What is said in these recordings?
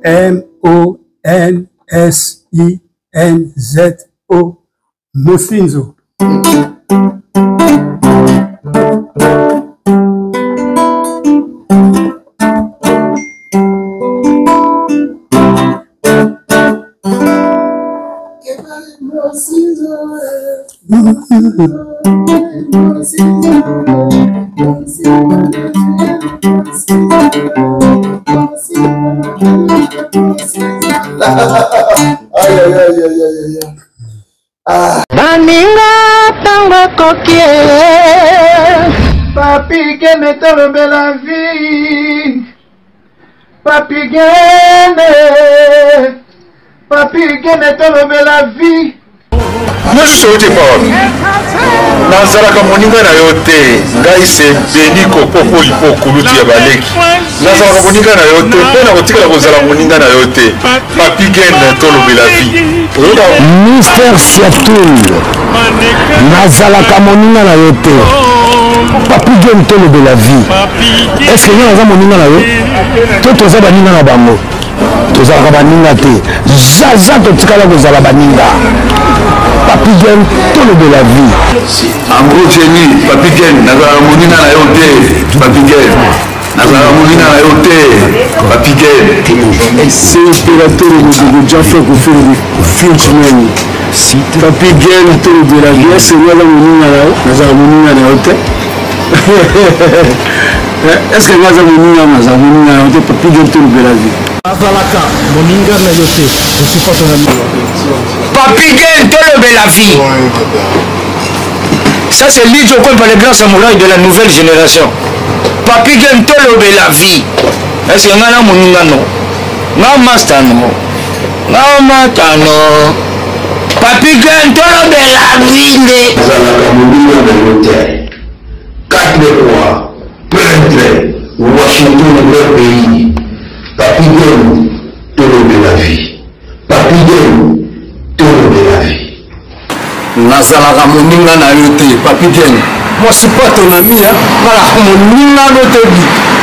M O N S I N Z O Mosinzo. Baninga ntango ekoki. Papi Gene, tolobela vie. Papi Gene, Papi Gene, tolobela vie. Nyonso euti epa wapi? Nazalaka moninga na yo te. Ngai se Beni Kopopo Lipo, kulutu ya baleki. Nazalaka moninga na yo te mpe nakotikala kozala moninga na yo te. Papi Gene, tolobela vie. Oyoka. Mister Siatul, nazalaka moninga na yo te. Papi Gene, tolobela vie. Est ce que nga naza moninga na yo to toza baninga na bango? Tozalaka baninga te, zaza totikala kozala baninga. Papi Gen, tolobela vie. En gros génie, Papi Gen, nazalaka moninga na yo te. Papi Gen, nazalaka moninga na yo te. Papi Gen. C'est opérateur Rodrigo Jaffa Koffi Frenchman. Papi Gen, tolobela vie. Est-ce que nga moninga na yo? Nazalaka moninga na yo te. Est-ce que nga aza moninga? Nazala moninga na yo te. Papi Gen, tolobela vie. Azalaka moninga na yo te. Je suis pas ton ami. Papi Gen, tolobela vie. Ça, c'est Lidjo Kwempa, le grand samouraï de la nouvelle génération. Papi Gen, tolobela vie. Est-ce que nga na moninga no? Nga master no? Nga mata no? Papi Gen, tolobela vie nde. Nazalaka moninga na yo te. Quatre rois, prêtre, Washington, grand pays. Papi Gen, tolobela vie. Papi Gen, tolobela vie. Nazalaka moninga na yo te. Papi Gen, moi suis pas ton ami, hein. Nazalaka moninga no te.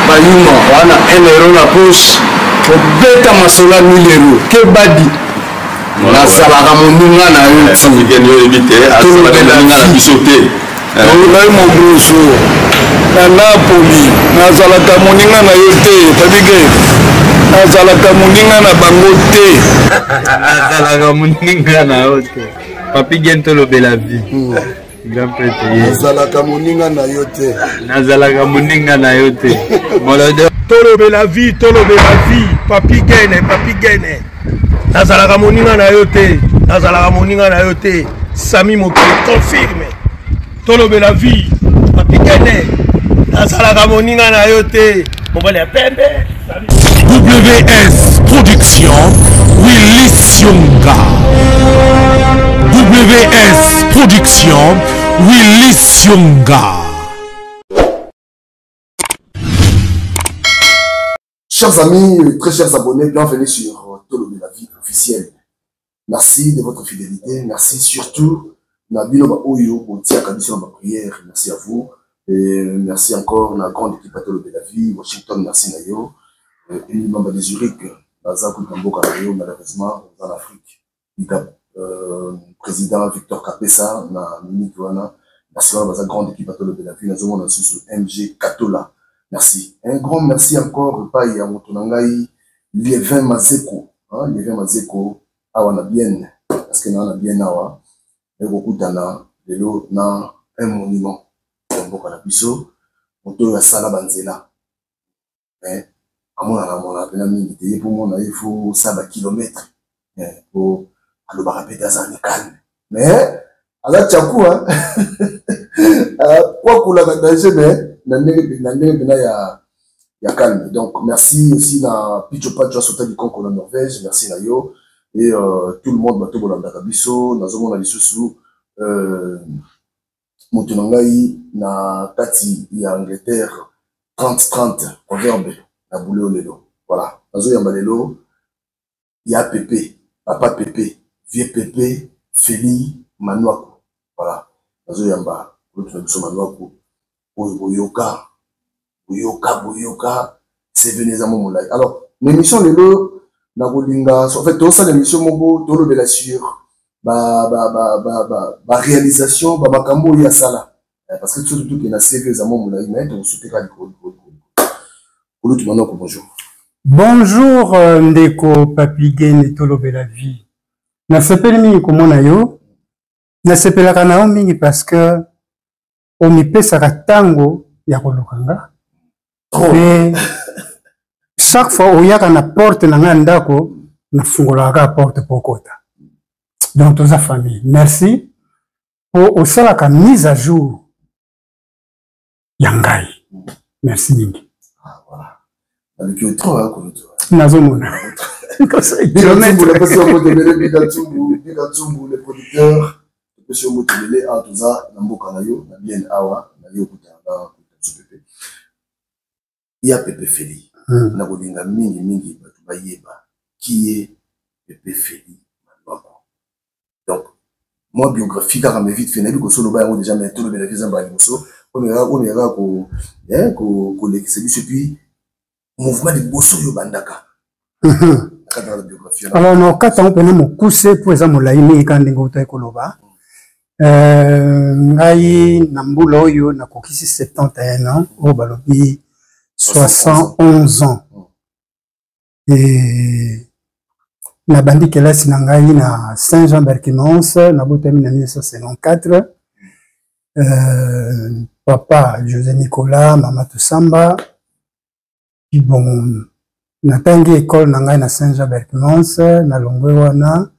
Bayuma wana 1 euro na poche, kobeta masolo ya 1000 euro kebadi. Nazalaka moninga na yo te. Papi Gen, yo oyebi te, azalaka moninga na biso te. Ngai Mobusu na Napoli, nazalaka moninga na yo te. Papi Gen, nazalaka moninga na bango te. Nazalaka moninga na yo te. Papi Gen, tolobela vie. Grand prêtre ye. Nazalaka moninga na yo te. Nazalaka moninga na yo te. Molodo. Tolobela vie, tolobela vie. Papi Gene, Papi Gene, nazalaka moninga na yo te. Nazalaka moninga na yo te. Sami Mokili confirme. Tolobela vie. Papi Gene, nazalaka moninga na yo te. Mobali ya pembe. WS Production, Willy Sionga. WS Production, Willy Sionga. Chers amis, très chers abonnés, bienvenue sur Tolobela Vie officielle. Merci de votre fidélité, merci surtout na bino ba oyo botiaka biso na ba prière, merci à vous. Et merci encore na grande équipe à Tolobela Vie, Washington, merci na yo. Emile Mamba de Zurich, baza kuta mboka na yo, malheureusement, en Afrique. Ita, président Victor Kapesa na minute wana. Merci wana baza grande équipe à Tolobela Vie, nazomona lisusu MG Katola. Merci. Un grand merci encore epai ya moto na ngai Lievin Mazeko, hein, Lievin Mazeko awa na Bienne, parce que na na Bienne awa ekokutana lelo na un monument ya mboka na biso, moto oyo asala banzela. Mais amonana mona mpena mingi te, ye mpo mona ye fo osala ba kilomètre, po alobaka mpe te, azala ni calme, mais aza tchaku, hein. Kwakulaka danger, mais na ndenge na ndenge mpena ya calme. Donc merci aussi na Picho Pacho Asota Likonko na Norvège, merci na yo et tout le monde bato bolandaka biso. Nazomona lisusu moto na ngai na kati ya Angleterre, 30-30 proverbe na bouleo lelo. Voilà, nazoyamba lelo ya Pepe, papa Pepe, vieux Pepe Feli Manuaku. Voilà, nazoyamba kulutu na biso Manuaku oyo boyoka, boyoka, boyoka, CV eza mo molai. Alors, na émission lelo, Nakolinga, en fait, tosala émission moko tolobela sur ba ba ba ba ba, ba réalisation, ba makambo oyo asala. Eh, parce que surtout que na CV eza mwa molai, mais tokosuteka likolo likolo likolo. Kulutu Manoko, bonjour. Bonjour euh, ndeko Papi Gene tolobela vie. Nasepeli mingi komona yo. Nasepelaka na yo mingi parce que omipesaka ntango ya koluka nga mpe chaque fois oyaka na porte na ngai ya ndako nafungolaka kaka porte mpo okota donc toza famille merci mpo osalaka mise à jour ya ngai merci mingi nazomona topesi yo mbote ebele awa toza na mboka na yo na bien awa na yo okutana na biso pepe ya pepe feli hmm. na kolinga mingi mingi bato bayeba qui est pepe feli malwako donc mwa biographie kaka mais vite fait nayebi kosoloba yango déjà mais tolobela vie zamba ya liboso omeka kaka kolekisa biso puis mouvement liboso oyo obandaka mhm. alors na okata yango mpena mokuse mpo eza molai mingi kaka ndenge outaki koloba euh, ngai na mbula oyo nakokisi 71 ans oyo balobi 71 ans e nabandi kelasi na ngai na saint jean berkimans nabotami na 1954 euh, papa josé nicolas mama tosamba bon natangi ekole na ngai na saint jean berkmans nalongwe wana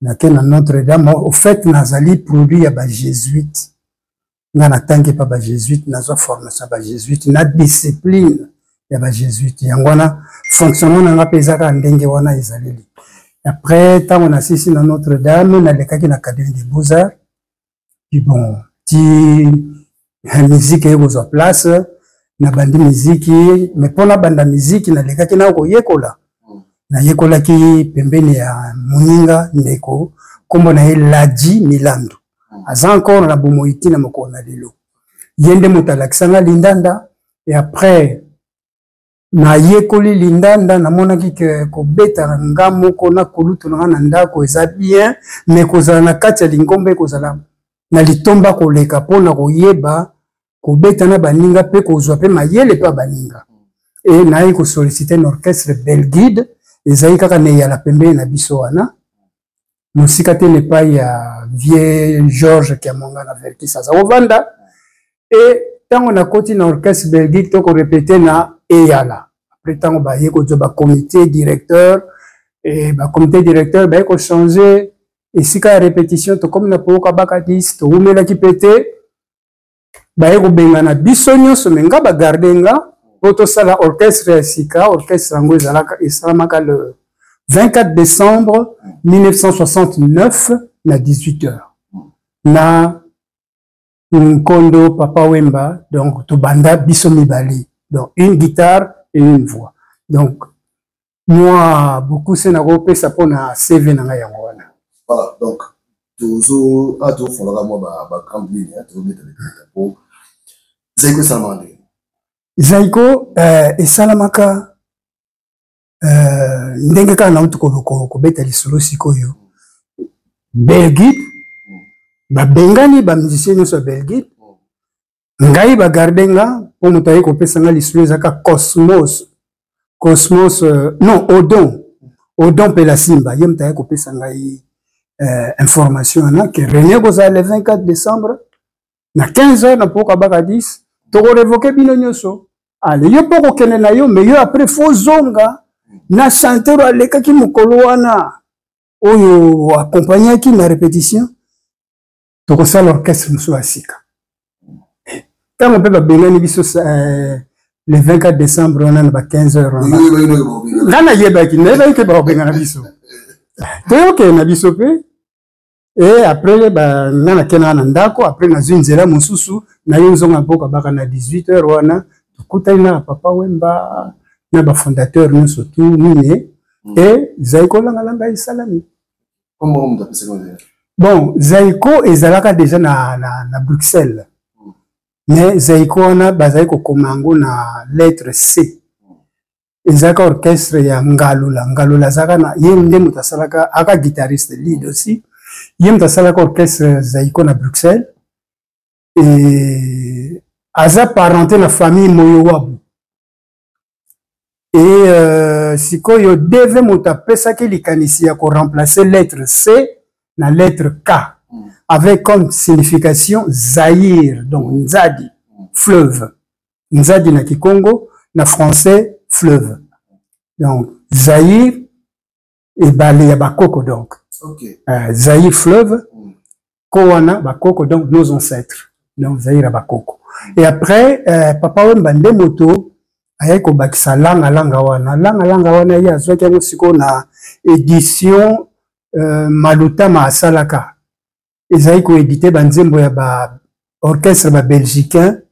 nake na notre dame au fait nazali produit ya bajésuite ngai natangi epa bajésuite nazwa formation ya bajésuite na discipline ya bajésuite yango wana fonctionnement na ngai mpe eza kaka ndenge wana ezaleli après ntango nasisi na notre dame nalekaki na académie de beaux-arts Puis bon, ti miziki eye kozwa place, nabandi miziki, mais mpo nabanda miziki nalekaki na koyekola. Nayekolaki pembeni ya moninga ndeko, nkombo na ye Ladi Milando. Aza encore na bomoi ti na mokolo na lelo. Ye nde moto alakisa nga lindanda, et après Nayekoli lindanda, namonaki ke kobeta nga moko na kulutu na nga na ndako eza bien, mais kozala na kati ya lingomba ekozala na litomba koleka mpo na koyeba kobeta na baninga mpe kozwa mpe mayele mpe ya baninga. E nayaki kosolicite na orchestre Belguide, ezali kaka na eyala pembeni na biso wana, mosika te na epai ya vieux Georges Kiamonga na Verkis aza kovanda. E ntango nakoti na orchestre Belgique to korepete na eyala après ntango baye kozwa bacomité directeur e bacomité directeur baye kochange esika ya repetition tokomi na pooka baka 10 towumelaki mpe te baye kobengana biso nyonso me nga bagarde nga mpo tosala orchestre ya sika orchestre yango ezalaka esalamaka le 24 décembre 1969 na 18 heures na nkondo papa wemba donc tobanda biso mibale donc une guitare et une voix donc mwa bokuse nakopesa mpo na cv na ngai yango wana voilà donc tozo a tofolaka mwa ba grande ligne tozobeta beteta mpo zaiko esalamaka ndenge zaiko eh, esalamaka eh, ndenge kaka nauti kobeta lisolo sikoyo belgique babengani bamusicien nyonso ya belgique ngai bagarde nga mpo moto aye kopesa nga lisolo ezaka cosmos cosmos euh, non odon odon mpe la simba ye moto aye kopesa ngai euh, information wana ke réunion ekozala le 24 décembre na 15 heures na mpoka baka 10 tokorevoke bino nyonso ale yo mpo kokende na yo me yo après fo zonga na chanteur alekaki mokolo wana oyo accompagnaki na répétition tokosala orchestre mosusu ya sika ntango mpe babengani biso euh, le 24 décembre wana na ba 15 heures nga nayebaki nayebaki te bakobengana biso toyokende na biso mpe e après nga nakendaka na ndako après nazwi nzela mosusu naye nzonga mpoka baka na 18 heures wana tokutani na papa wemba na bafondateur nyonso tu nini e zaiko langalanga esalami bon zaiko ezalaka deja na, na, na bruxelles mais zaiko wana bazali kokoma yango na lettre c Ezalaka orchestre ya Ngalula. Ngalula azalaka na ye nde moto asalaka, aka guitariste lead aussi. Ye moto asalaka orchestre Zaiko na Bruxelles. Et aza parenté na famille Moyowabu. Et sikoyo DV moto apesaki likanisi ya ko remplacer lettre C na lettre K avec comme signification Zaïre, donc Nzadi, fleuve. Nzadi na Kikongo, na français fleuve. Donc Zaïre ebale ya bakoko donc. Zaïre fleuve, ko wana bakoko, donc nos ancêtres. Donc Zaïre ya bakoko. Et après Papa Wemba nde moto ayaki kobakisa langa langa wana. Langa langa wana ye azwaki yango sikoyo na édition Malutama asalaka. Ezalaki koéditer banzembo ya ba orchestre ba belgicain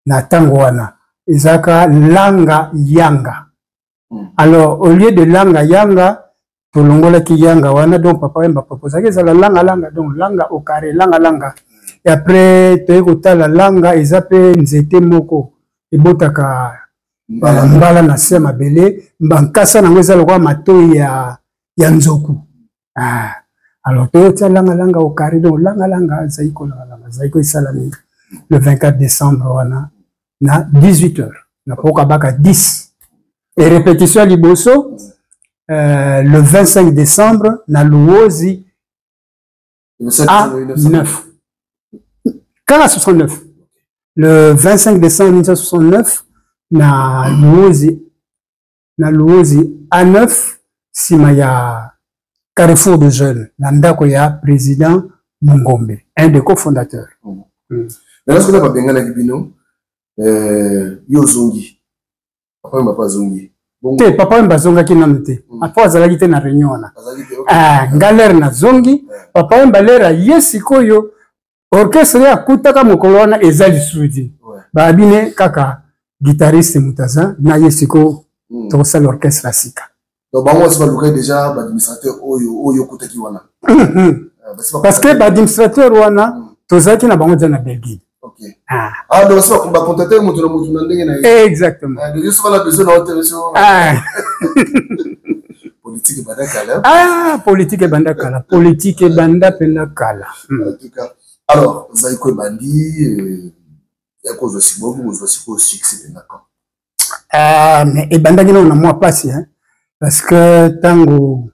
na ntango wana. Ezalaka langa yanga. Alors au lieu de langa yanga, tolongolaki yanga wana. Donc Papa Wemba proposaki ezala langa langa, donc langa au carré, langa langa. Et après toyei kotala langa eza mpe nzete moko ebotaka mbala na se ya mabele, bankasa nango eza lokola matoi ya nzoku. Alors toyotia langa langa au carré, donc langa langa Zaiko, langa langa Zaiko esalami le 24 décembre wana na 18 heures na poka baka 10 et répétition ya liboso le 25 décembre na Luozi à 9 kaka 69, le 25 décembre 1969 na Luozi A9, nsima ya Carrefour de Jeunes, na ndako ya président Mongombe, un des cofondateurs. Maintenant, soki babenganaki bino, yo ozongi, Papa Wemba mpe azongi? Te, Papa Wemba azongaki nanu te, apo azalaki te na réunion wana. Nga l'heure nazongi, Papa Wemba l'heure aye sikoyo, orchestre ye akutaka mokolo wana eza lisusu te. Babine kaka guitariste moto aza na ye sikoyo, tokosala orchestre ya sika. Donc bango basi balukaki déjà baadministrateur oyo okutaki wana? Parce que baadministrateur wana tozalaki na bango deja na Belgique. Ah. Ah, donc basi bacontacte moto na moto na ndenge na ye. Exactement. Yo soki na besoin na yo te so. Politique ebanda kala. Ah, politique ebanda kala, politique ebanda mpenza kala. En tout cas, alors Zaiko ebandi ya kozwa sikoyo, kozwa sikoyo succès mpenza quand? Ah, mais ebandaki nano na mwa mpasi, hein? Parce que ntango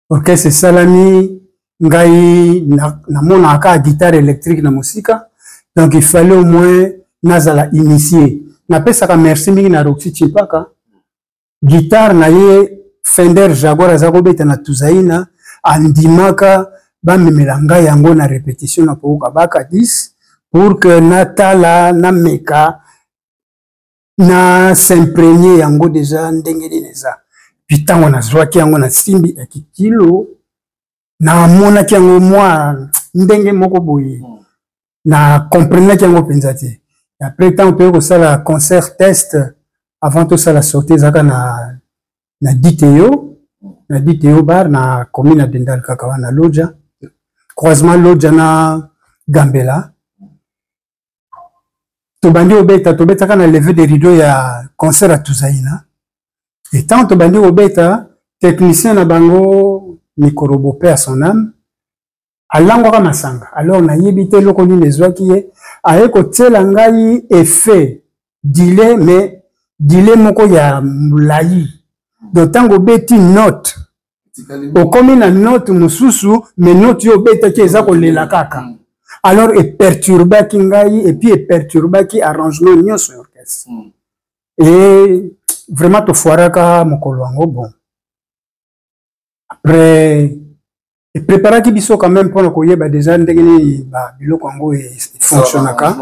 orchestre esalami, ngai namonaka kaka guitare électrique na mosika, donc il fallait au moins nazala initié. Napesaka merci mingi na Roxy Chimpaka, guitare na ye Fender Jaguar aza kobeta na Tuzaina, andimaka bamemela ngai yango na répétition na koyoka baka 10 pour que natala, nameka na s'imprégner yango déjà ndenge nini eza. Puis ntango nazwaki yango na simbi ya kikilo, namonaki yango mwa ndenge moko boye, na comprenaki yango mpenza te. Après, ntango toyei kosala concert test avant tosala sortie, ezalaka na DTO, na DTO bar na commune ya Dendal, kaka wana Loja, croisement Loja na Gambela. Tobandi kobeta, tobetaka na levée de rideau ya concert ya Tuzaina. Et tant tobandi kobeta, technicien na bango Mikorobo, paix à son âme, alangwaka masanga. Alors nayebi te eloko nini ezwaki ye, aye kotiela ngai effet delay, mais delay moko ya molai. Donc ntango obeti note, okomi na note mosusu, mais note oyo obetaki eza kolela kaka. Alors eperturbaki ngai et puis eperturbaki arrangement nyonso ya orchestre. Et vraiment tofoiraka mokolo yango. Bon, après epreparaki biso quand même mpona koyeba déjà ndenge nini biloko yango efonctionnaka.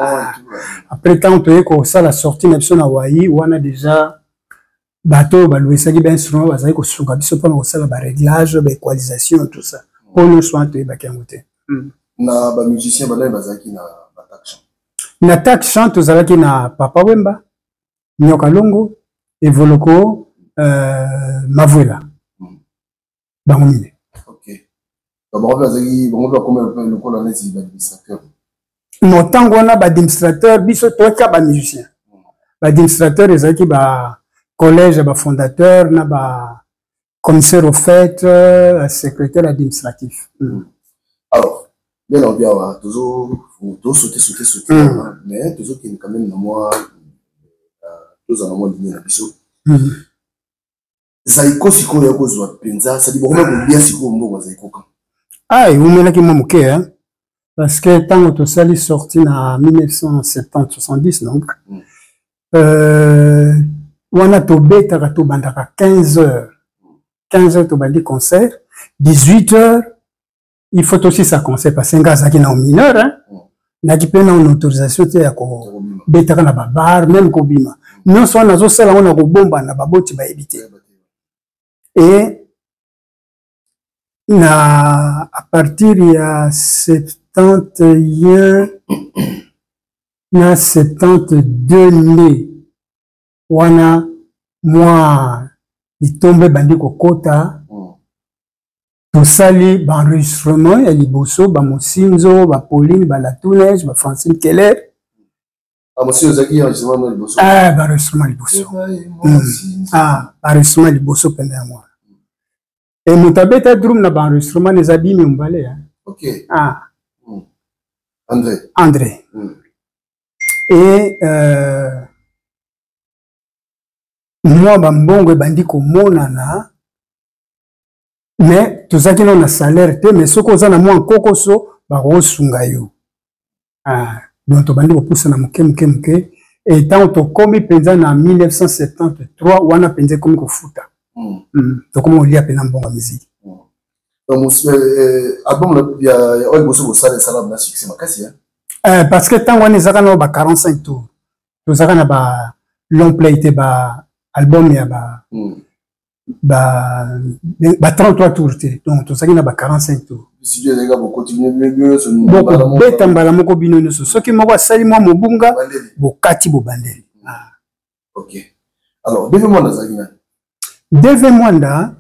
Après, ntango toye kosala sortie na biso na wai wana, déjà bato oyo balwisaki bainstrument bazali kosunga biso mpona kosala baréglage, baéqualisation, tout ça, mpo nyonso wana toyebaki yango te. Na bamusicien banani bazalaki na batak chant? Na tak chant tozalaki na Papa Wemba, Nyoka Longo, Evoloko, Mavuela, bango mine. Bango mpe bazalaki, bango mpe bakoma lokola neti baadministrateur? No, ntango wana baadministrateur, biso toyaka bamusicien. Baadministrateur ezalaki ba Collège ya bafondateur na ba commissaire au fait, secrétaire administratif. Alors, nde na obi awa tozosaute saute saute, mais tozokende quand même na mwa tozala mwa ligne na biso. Zaiko sikoyo ya kozwa mpenza sadi bokoma kolia sikoyo mbongo ya Zaiko kan? Ah, ewumelaki mwa moke, hein? Parce que ntango tosali sorti na 1970 70, donc wana tobetaka, tobandaka 15 heures, 15 heures tobandi concert, 18 heures il faut tosisa concert, parce que nga azalaki na mineur, hein? Naki mpe na autorisation te ya kobetaka na babar, même kobima nyonso wana nazosala yango na kobombana, baboti bayebi te. E na à partir ya 71 na 72 nde wana mwa litomba ebandi kokota. Tosali baenregistrement ya liboso, bamosinzo, baPauline, baLatouneige, baFrancine Keller. Ah, baenregistrement liboso. Ah, baenregistrement liboso mpenza yango wana. E moto abeta drum na baenregistrement eza Bimi Ombale. Okay. Ah. André. André. E mwa bambongo ebandi komonana, mais tozalaki nano na salaire te, mais soki oza na mwa nkokoso bakosunga yo. Ah, donc tobandi kopusana moke moke moke, e ntango tokomi mpenza na 1973 wana mpenza ekomi kofuta. Tokomi kolia mpenza mbongo ya miziki. Album ya oyo liboso bosala esala na succès makasi. Parce que ntango wana ezalaka na ba 45 tour, tozalaka na ba long play te, ba album ya ba 33 tour te, donc tozalaki na ba 45 tour. Bokobeta mbala moko bino nyonso, soki moko asali mwa mobunga, bokati, bobandeli. Ok, alors DV Mwanda azalaki nani? DV Mwanda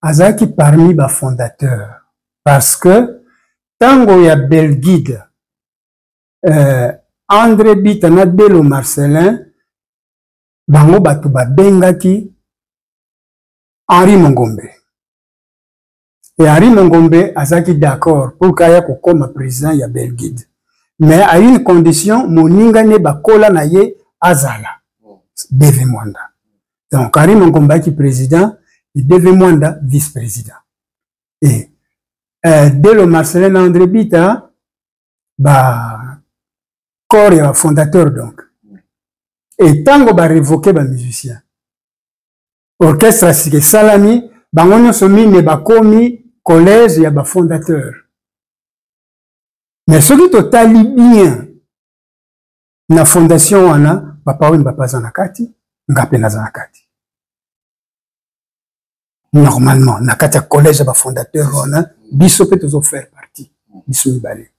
azalaki parmi bafondateur, parce que ntango ya Belguide, André Bita na Delo Marcelin, bango bato babengaki Henri Mongombe, e Henri Mongombe azalaki d'accord pour kaya kokoma président ya Belguide, mais à une condition: moninga ne bakola na ye azala DV Mwanda. Donc Henri Mongombe ayaki président et DV Mwanda vice-président, et Delo Marcelin na André Bita ba corps ya bafondateur. Donc e ntango barevoke bamusicien, orchestre ya sika esalami, bango nyonso mine bakomi collège ya bafondateur. Mais soki totali bien na fondation wana, Papa Wemba mpe aza na kati, nga mpe naza na kati normalement na kati ya collège ya bafondateur wana, biso mpe tozofaire partie biso mibale.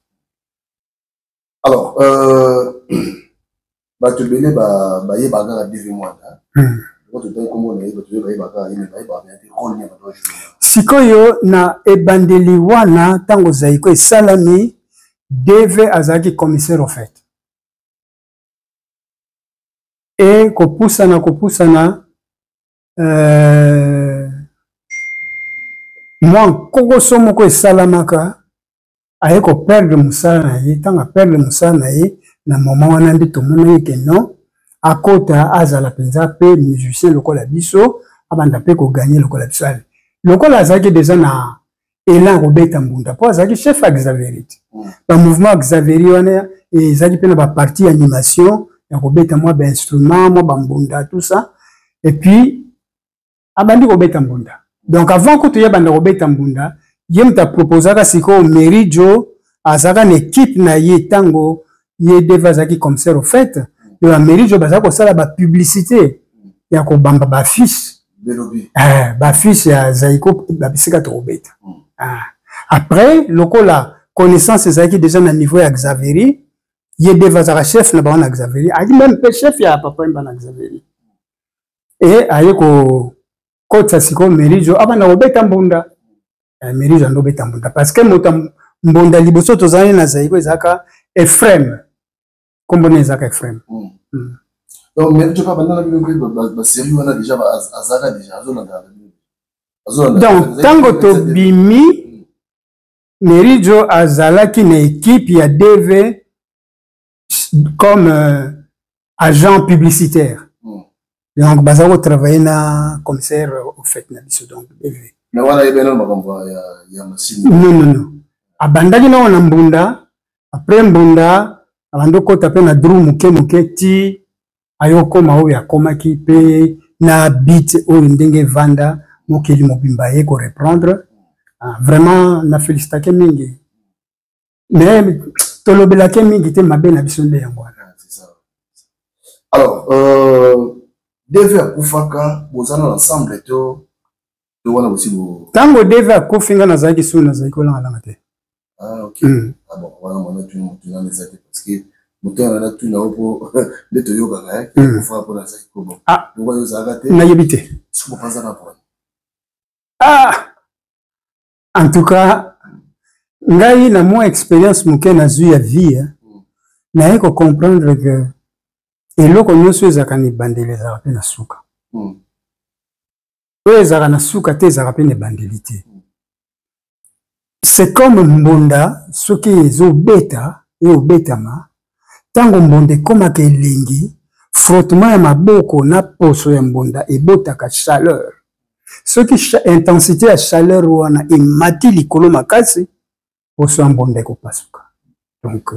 Alors, bato ebele bayebaka kaka DV Mwanda. Totangi kombo na ye, bato ebele bayebaka ye, mais bayebaka te rôle nini bato. Sikoyo na ebandeli wana, ntango Zaiko esalami, DV azalaki commissaire au fait. E kopusana kopusana, mwa nkokoso moko esalamaka, aye koperdre mosala na ye. Ntango aperdre mosala na ye, na moment wana nde tomonaki ke non, akota azala mpenza mpe musicien lokola biso, abanda mpe koganye lokola biso. Ale lokola azalaki deja na elan kobeta mbunda, mpo azalaki chef ya Xaveri te, bamouvement ya Xaveri wana ezalaki mpe na bapartie ya animation ya kobeta mwa bainstrument, mwa bambunda, tout ça. Et puis abandi kobeta mbunda. Donc avant kutu ye abanda kobeta mbunda, ye moto aproposaka sikoyo Merijo azalaka na équipe na ye. Ntango ye Deva azalaki commissaire au fait de bamerijo, bazalaki kosala bapublicité ya kobamba baaffiche, baaffiche ya Zaiko babisika tokobeta. Ah. Après, lokola connaissance ezalaki déjà na niveau ya Xaveri, ye Deva azalaka chef na bango na Xaveri, ayaki même mpe chef ya Papa Wemba na Xaveri, e aye kokotisa sikoyo Merijo abanda kobeta mbunda. Merijo ando obeta mbunda, parce que moto mbunda liboso tozalaki na Zaiko ezalaka Efrem, nkombo na ezalaka Efrem. Donc mais tu pas banda na bino mpe basérie wana déjà azalaka déjà azolandaka na bino. Donc ntango tobimi, Merijo azalaki na équipe ya DV comme agent publicitaire. Donc baza kotravaille na commissaire au fait na biso, donc DV. Mais wana yebi nano makambo ya machine? Non, non, non, abandaki nao na mbunda. Après mbunda, abandi okota mpe na dru moke moke ti ayokoma oyo akomaki mpe na bit oyo ndenge evanda mokili mobimba ye koreprendre. Ah, vraiment na félicitake mingi, mais tolobelake mingi te, mabe na biso nde yango wana. Alors DV akufaka, boza na ensemble to wana bosi bo? Ntango DV akufi, nga nazalaki su, nazalaki kolangalanga te. Ah, ok. Ah bon, wana mwana tuna motu nana eza te, parce que moto wana na tuna o mpo nde toyokaka akufaka mpo nazalaki kobo. Ah. Lokwa yo ozalaka te? Nayebi te. Soki bopanzaka pona? Ah, en tout cas ngai na mwa expérience moke nazwi ya vie, naye kocomprendre que eloko nyonso ezalaka na ebandeli, ezalaka mpe na suka. Oyo ezalaka na suka te, ezalaka mpe na ebandeli te. C'est comme mbonda, soki ezobeta, eyobetama. Ntango mbonda ekomaka elengi, frottement ya maboko na poso ya mbonda ebotaka chaleur. Soki intensité ya chaleur wana emati likolo makasi, poso ya mbonda ekopasuka. Donc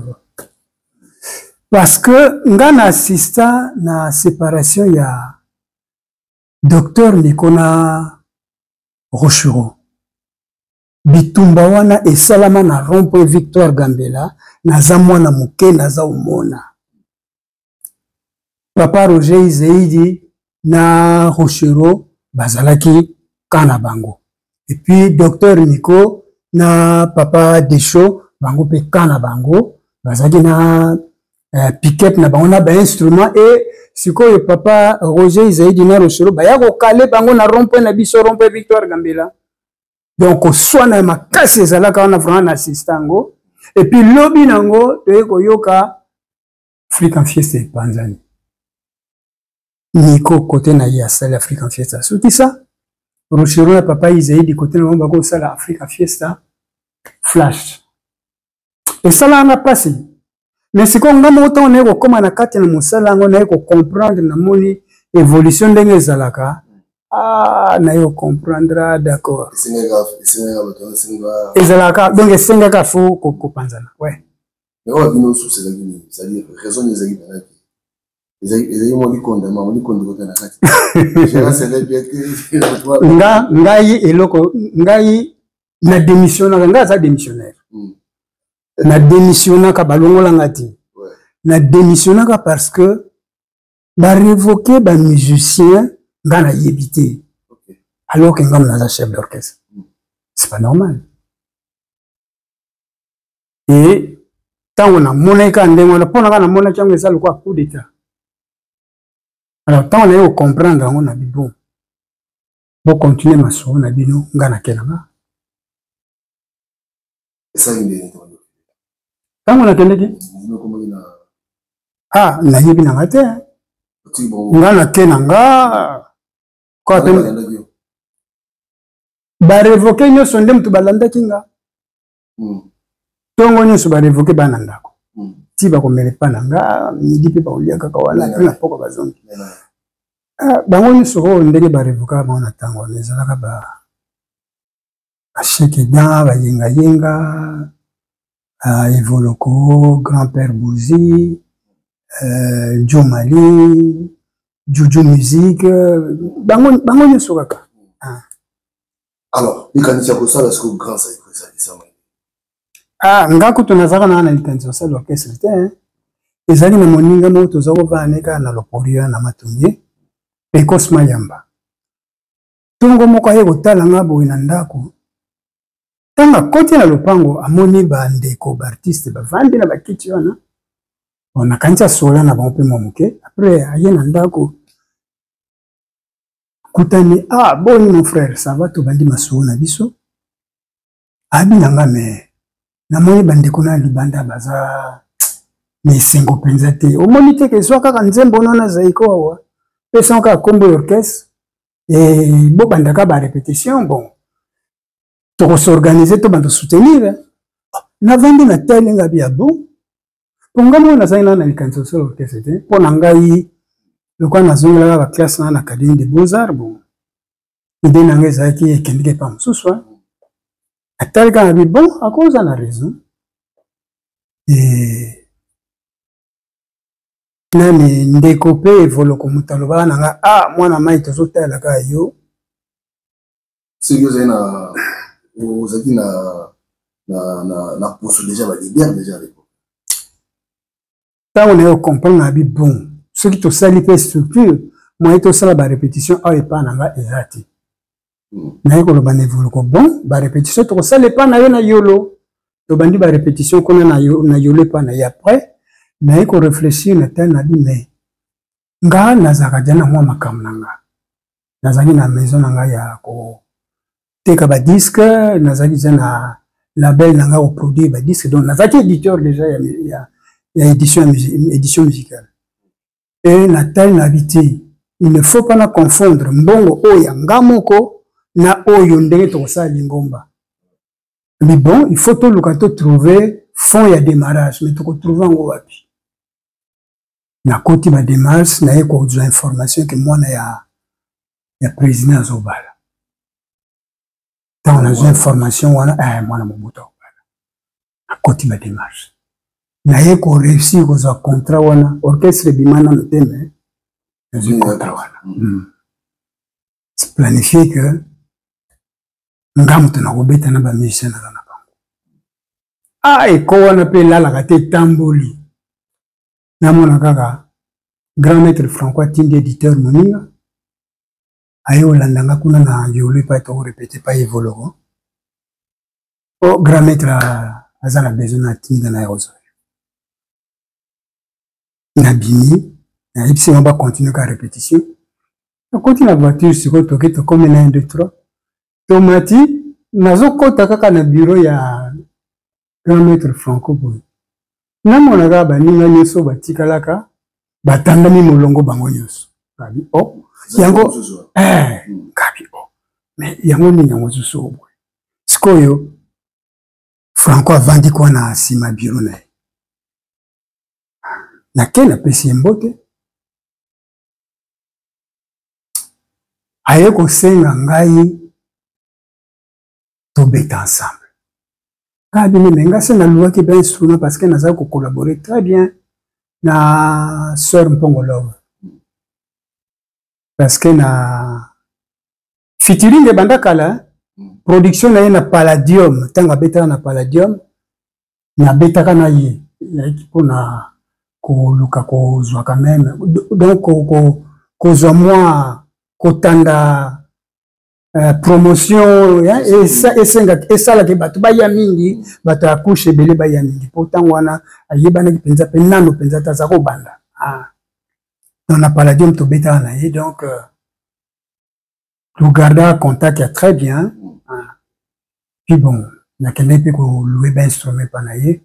parce que nga na assista na séparation ya docteur Nico na Rochereau, bitumba wana esalama na rond-point Victoire Gambela. Naza mwana moke, naza omona papa Roger Izeidi na Rochereau bazalaki ka na bango, et puis docteur Nico na papa Desho, bango mpe ka na bango, bazalaki na pick-up na bango na bainstrument. E sikoyo papa Roger Izaidi na Rochereau baya kokale bango na rond-point na biso, rond-point Victoire Gambela. Donc koswana ya makasi ezalaka wana, vraiment na assista yango. Et puis lobi nango toye koyoka African Fiesta epanzani. Nico kote na ye asali African Fiesta, asukisa. Rochereau na papa Izaidi kote na bango bakosala African Fiesta Flash. Esalaka nga mpasi, mais sikoyo nga moko ntango naye kokóma na kati na mosala yango, naye kocomprendre, namoni évolution ndenge ezalaka. Ah, naye kocomprendre, ah, d'accord, ezalaka donc esengaka fo kopanzana, ouais. Mais oyo bino susu ezalaki nini? C'est-à-dire raison nini ezalaki mpenzaki? Ezalaki mwa likonda, mwa likonda kota na kati. Nga ngai eloko ngai na démissionnaka, ngai aza démissionnaire. Na démissionnaka, balongolanga te. Na démissionnaka parce que barevoke bamusicien, nga nayebi te, alors que nga naza chef d'orchestre. C'est pas normal. E ntango namonaki kaka ndenge wana, mpo na kaka namonaki yango eza lokola coup d'état. Alors ntango naye kocomprendre yango na bibon, bocontinue masolo na bino, nga nake na nga. Ntango nakendeki, ah, nayebi na nga te, nga nake na nga. Barevoke nyonso nde moto balandaki nga. Ntongo nyonso barevoke bana ndako ti bakomela epa na nga midi, mpe bakolia kaka wana, mpe na poko bazongi. Ah, bango nyonso oyo ndenge barevokaka bango na ntango wana, ezalaka ba basheke dan, bayengayenga, Evoloko, grand père Bozi, Joe Mali, Juju Musique, bango nyonso kaka. Ah. Alors likanisi ya kosala sikoyo Grand Zaiko ezalisama? Ah, nga kutu nazalaka naa na likanisi ya kosala orchestre te. Ezali na moninga moko toza kovanda ne kaka na Loporia na Matonge, Pecos Mayamba. Ntongo moko aye kotala nga boye na ndako. Ntango akoti na lopango, amoni bandeko baartiste bavandi na bakiti wana. Bon, nakanisi asola na bango mpe mwa moke. Après aye na ndako, kutani: "Ah, boni mon frère, ça va?" Tobandi masolo na biso. Abi na nga: "Me namoni bandeko na libanda baza." Na esengo mpenza te. Omoni te ke zwa kaka nzembo no na Zaiko awa, pesa kaka kombo ya orchestre et bobandaka ba répétition, bon tokos'organiser, tobanda soutenir. Navandi na tali nga bi ya bon, mpo ngai moko nazali nano na likanisi kosala orchestre te. Mpo na ngai, lokola nazongelaka ba classe na na Académie de Beaux-Arts, bon, idée na ngai ezalaki ekendeki epa mosusu. Atali kaka bi bon, akoza na raison. Nani ndeko mpe evoloko moto alobaka na nga, ah mwana mai, tozotalela kaka yo. Soki ozali na ozalaki na poso déjà ba leader déjà à l'époque. Ntango na yo comprendre na bi bon, soki tosali mpe structure, moyen tosala ba répétition awa epai na nga eza te. Naye koloba na evoluko, bon, ba répétition tokosala epai na yo na Yolo. Tobandi ba répétition kuna na Yolo epai na ye. Après naye korefléchir na tali na bi, mais nga nazalaka dia na mwa makambo na nga, nazalaki na maison na ngai ya koteka badisque, nazalaki deja na label na ngai koproduire badisque, donc nazalaki éditeur déjà ya édition musicale. E natali na bi te, il ne faut pas na confondre mbongo oyo ya nga moko na oyo ndenge tokosala lingomba. Mais bon, il faut toluka totrouver fond ya démarrage, mais tokotrouve yango wapi? Nakoti ba démarche, naye kozwa information ke mwana ya président azobala. Ntango nazwa information wana, mwana Mobutu akobala, nakoti ba démarche, naye koréussir kozwa contrat wana. Orchestre ebima nano te, mais nazwi contrat wana. Planifie que nga moto nakobeta na bamusicien naza na bango. Ah, eko wana mpe elalaka te, etamboli. Namona kaka grand maître Franco atindi éditeur moninga aye kolanda nga kuna na Yolo epai tokorepete epai Evoloko. O grand maître aza na besoin na atindika na ye kozwa yo. Nabimi, nayebisi bango bacontinue ka répétition. Nakoti na voiture, sikoyo toke, tokomi na 1 2 3, tomati. Nazokota kaka na bureau ya grand maître Franco boye, namona kaka baninga nyonso batikalaka batandami molongo bango nyonso. Ngabi o oh, yango ngabi o oh, mais yango nini yango susu boye? Sikoyo Franco avandi kwa na nsima bureau na ye. Nake, napesi ye mbote, aye kosenga ngai tobeta ensemble. Kaka bino, me nga se naluwaki ba instrument parce que nazali kocollaborer très bien na sœur Mpongo Love, parce que na featuring ebanda kala, production na ye na Palladium. Ntango abetaka na Palladium, nabetaka na ye, nayaki mpona koluka kozwa quand même, donc kozwa mwa kotanda promotion esalaki bato baya mingi, bato ya couche ebele baya mingi, mpo ntango wana ayebanaki mpenza mpe nano mpenza te, aza kobanda. Donc na Palladium tobetaka na ye, donc togardaka contact ya très bien. Puis bon, nakendaki mpe koloue bainstrument epa na ye.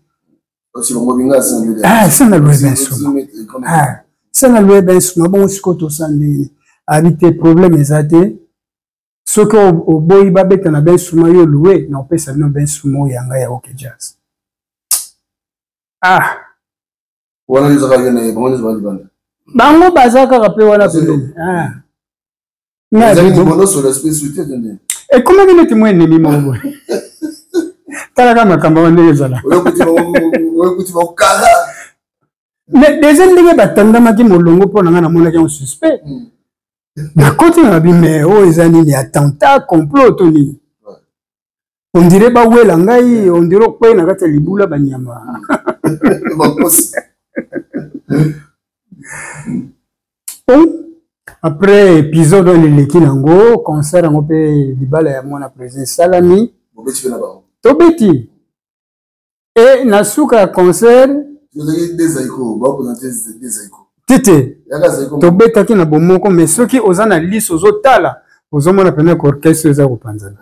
Se naloue bainstrument, se naloue bainstrument. Bongo sikoyo tosala ndenge abi te, problème eza te. Soki oboyi babeta na bainstrument yo loue, na opesa bino bainstrument oyo ya ngai ya OK Jazz. Ah, wana ezaka yo na ye, bango nyonso balibanda. Bango baza kaka mpe wana pembeni. Ekomaki neti mwa enemi moko boye. Talaka makambo wana ndenge ezala. Mais deja ndenge batandamaki molongo mpo na ngai, namonaki yango suspect. Nakoti na babi, mais oyo eza nini? Attentat, complot to nini? On dirait bawela ngai, on dirait okwei na kati ya libula banyama. Bon, après épisode oyo eleki nango, concert yango mpe libala ya mwana président esalami, tobeti. E na suka ya concert tete, tobetaki na bomoko, mais soki oza na liso ozotala, ozomona pene ke orchestre eza kopanzana.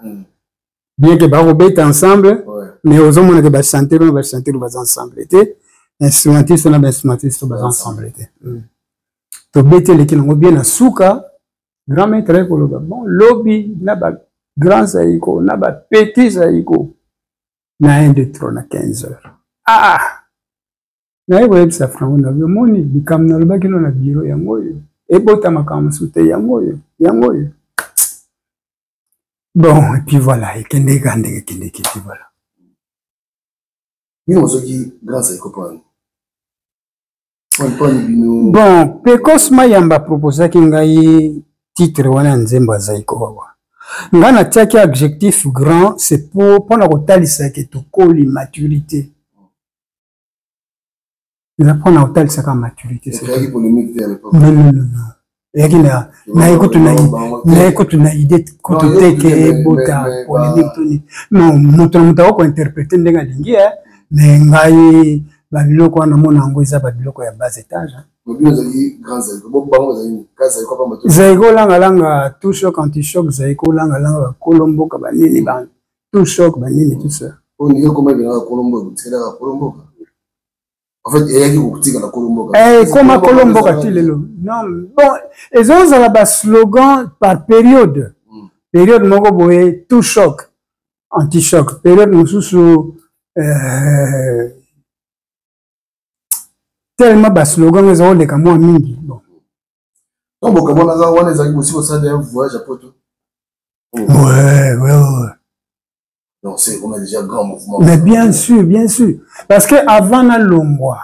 Bien ke bakobeta ensemble, mais ozomona ke bachanteur na bachanteur baza ensemble te. Instrumentiste na bainstrumentiste baza ensemble te. Tobeti eleki nango bien na suka, grand maître aye koloba bon lobi na ba grand zaiko na ba petit zaiko na 1 2 3 na 15 heures. Ah! Naye koyebisa Franco na omoni likambo nalobaki no na biro yango oyo ebota makambo mosusu te yango oyo yango oyo. Bon, et puis voilà, ekendeki kaka ndenge ekendeki, et puis voilà. Bino bozwaki grand zaiko mpo nani? Mpo bino? Bon, Pecos Mayamba proposaki ngai titre wana ya nzembo ya Zaiko wawa. Ngai natiaki adjectif grand, c'est pour mpona kotalisa ke tokoli maturité. Eza mpona kotalisaka maturité. Non, non, non, non. Eyaki na naye kutu naye kutu na idée kutu te ke ebota polémique to nini. Non, moto na moto akoki kointerprete ndenge alingi, mais ngai babiloko wana mona yango eza babiloko ya bas étage. Zaiko langalanga tout choc anti choc, Zaiko langalanga bakolo mboka banini ba tout choc banini tout ça. En fait, eyaki kotikala kolo mboka. Ekoma kolo mboka ti lelo. Non, bon, ezozala ba slogan par période. Période moko boye tout choc anti choc, période mosusu tellement ba slogan eza koleka mwa mingi. Bon. Donc bokamonaka wana ezalaki bosi kosala un voyage à poto. Ouais. Donc c'est on a déjà grand mouvement. Mais bien sûr, bien sûr. Parce que avant na longwa,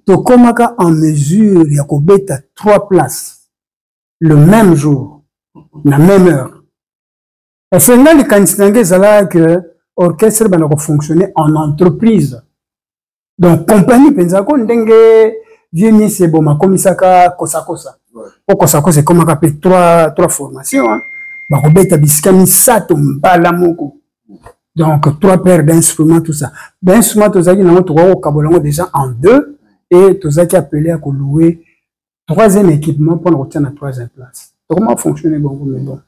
tokomaka en mesure ya kobeta 3 places le même jour, na même heure. Parce que nga likanisi na ngai ezalaka que orchestre bana ko fonctionner en entreprise. Donc compagnie mpenza ko ndenge vieux Miss Eboma akomisaka kosakosa. Po kosakosa ekomaka pe 3 formations, hein. Bakobeta bisika misato mbala moko. Donc 3 paires d'instruments, tout ça. D'instruments tozalaki nango tokoki kokabola yango déjà en 2 et tozalaki appelé à kolouer troisième équipement mpona kotia na troisième place. Tokoma fonctionner bongo, mais bon.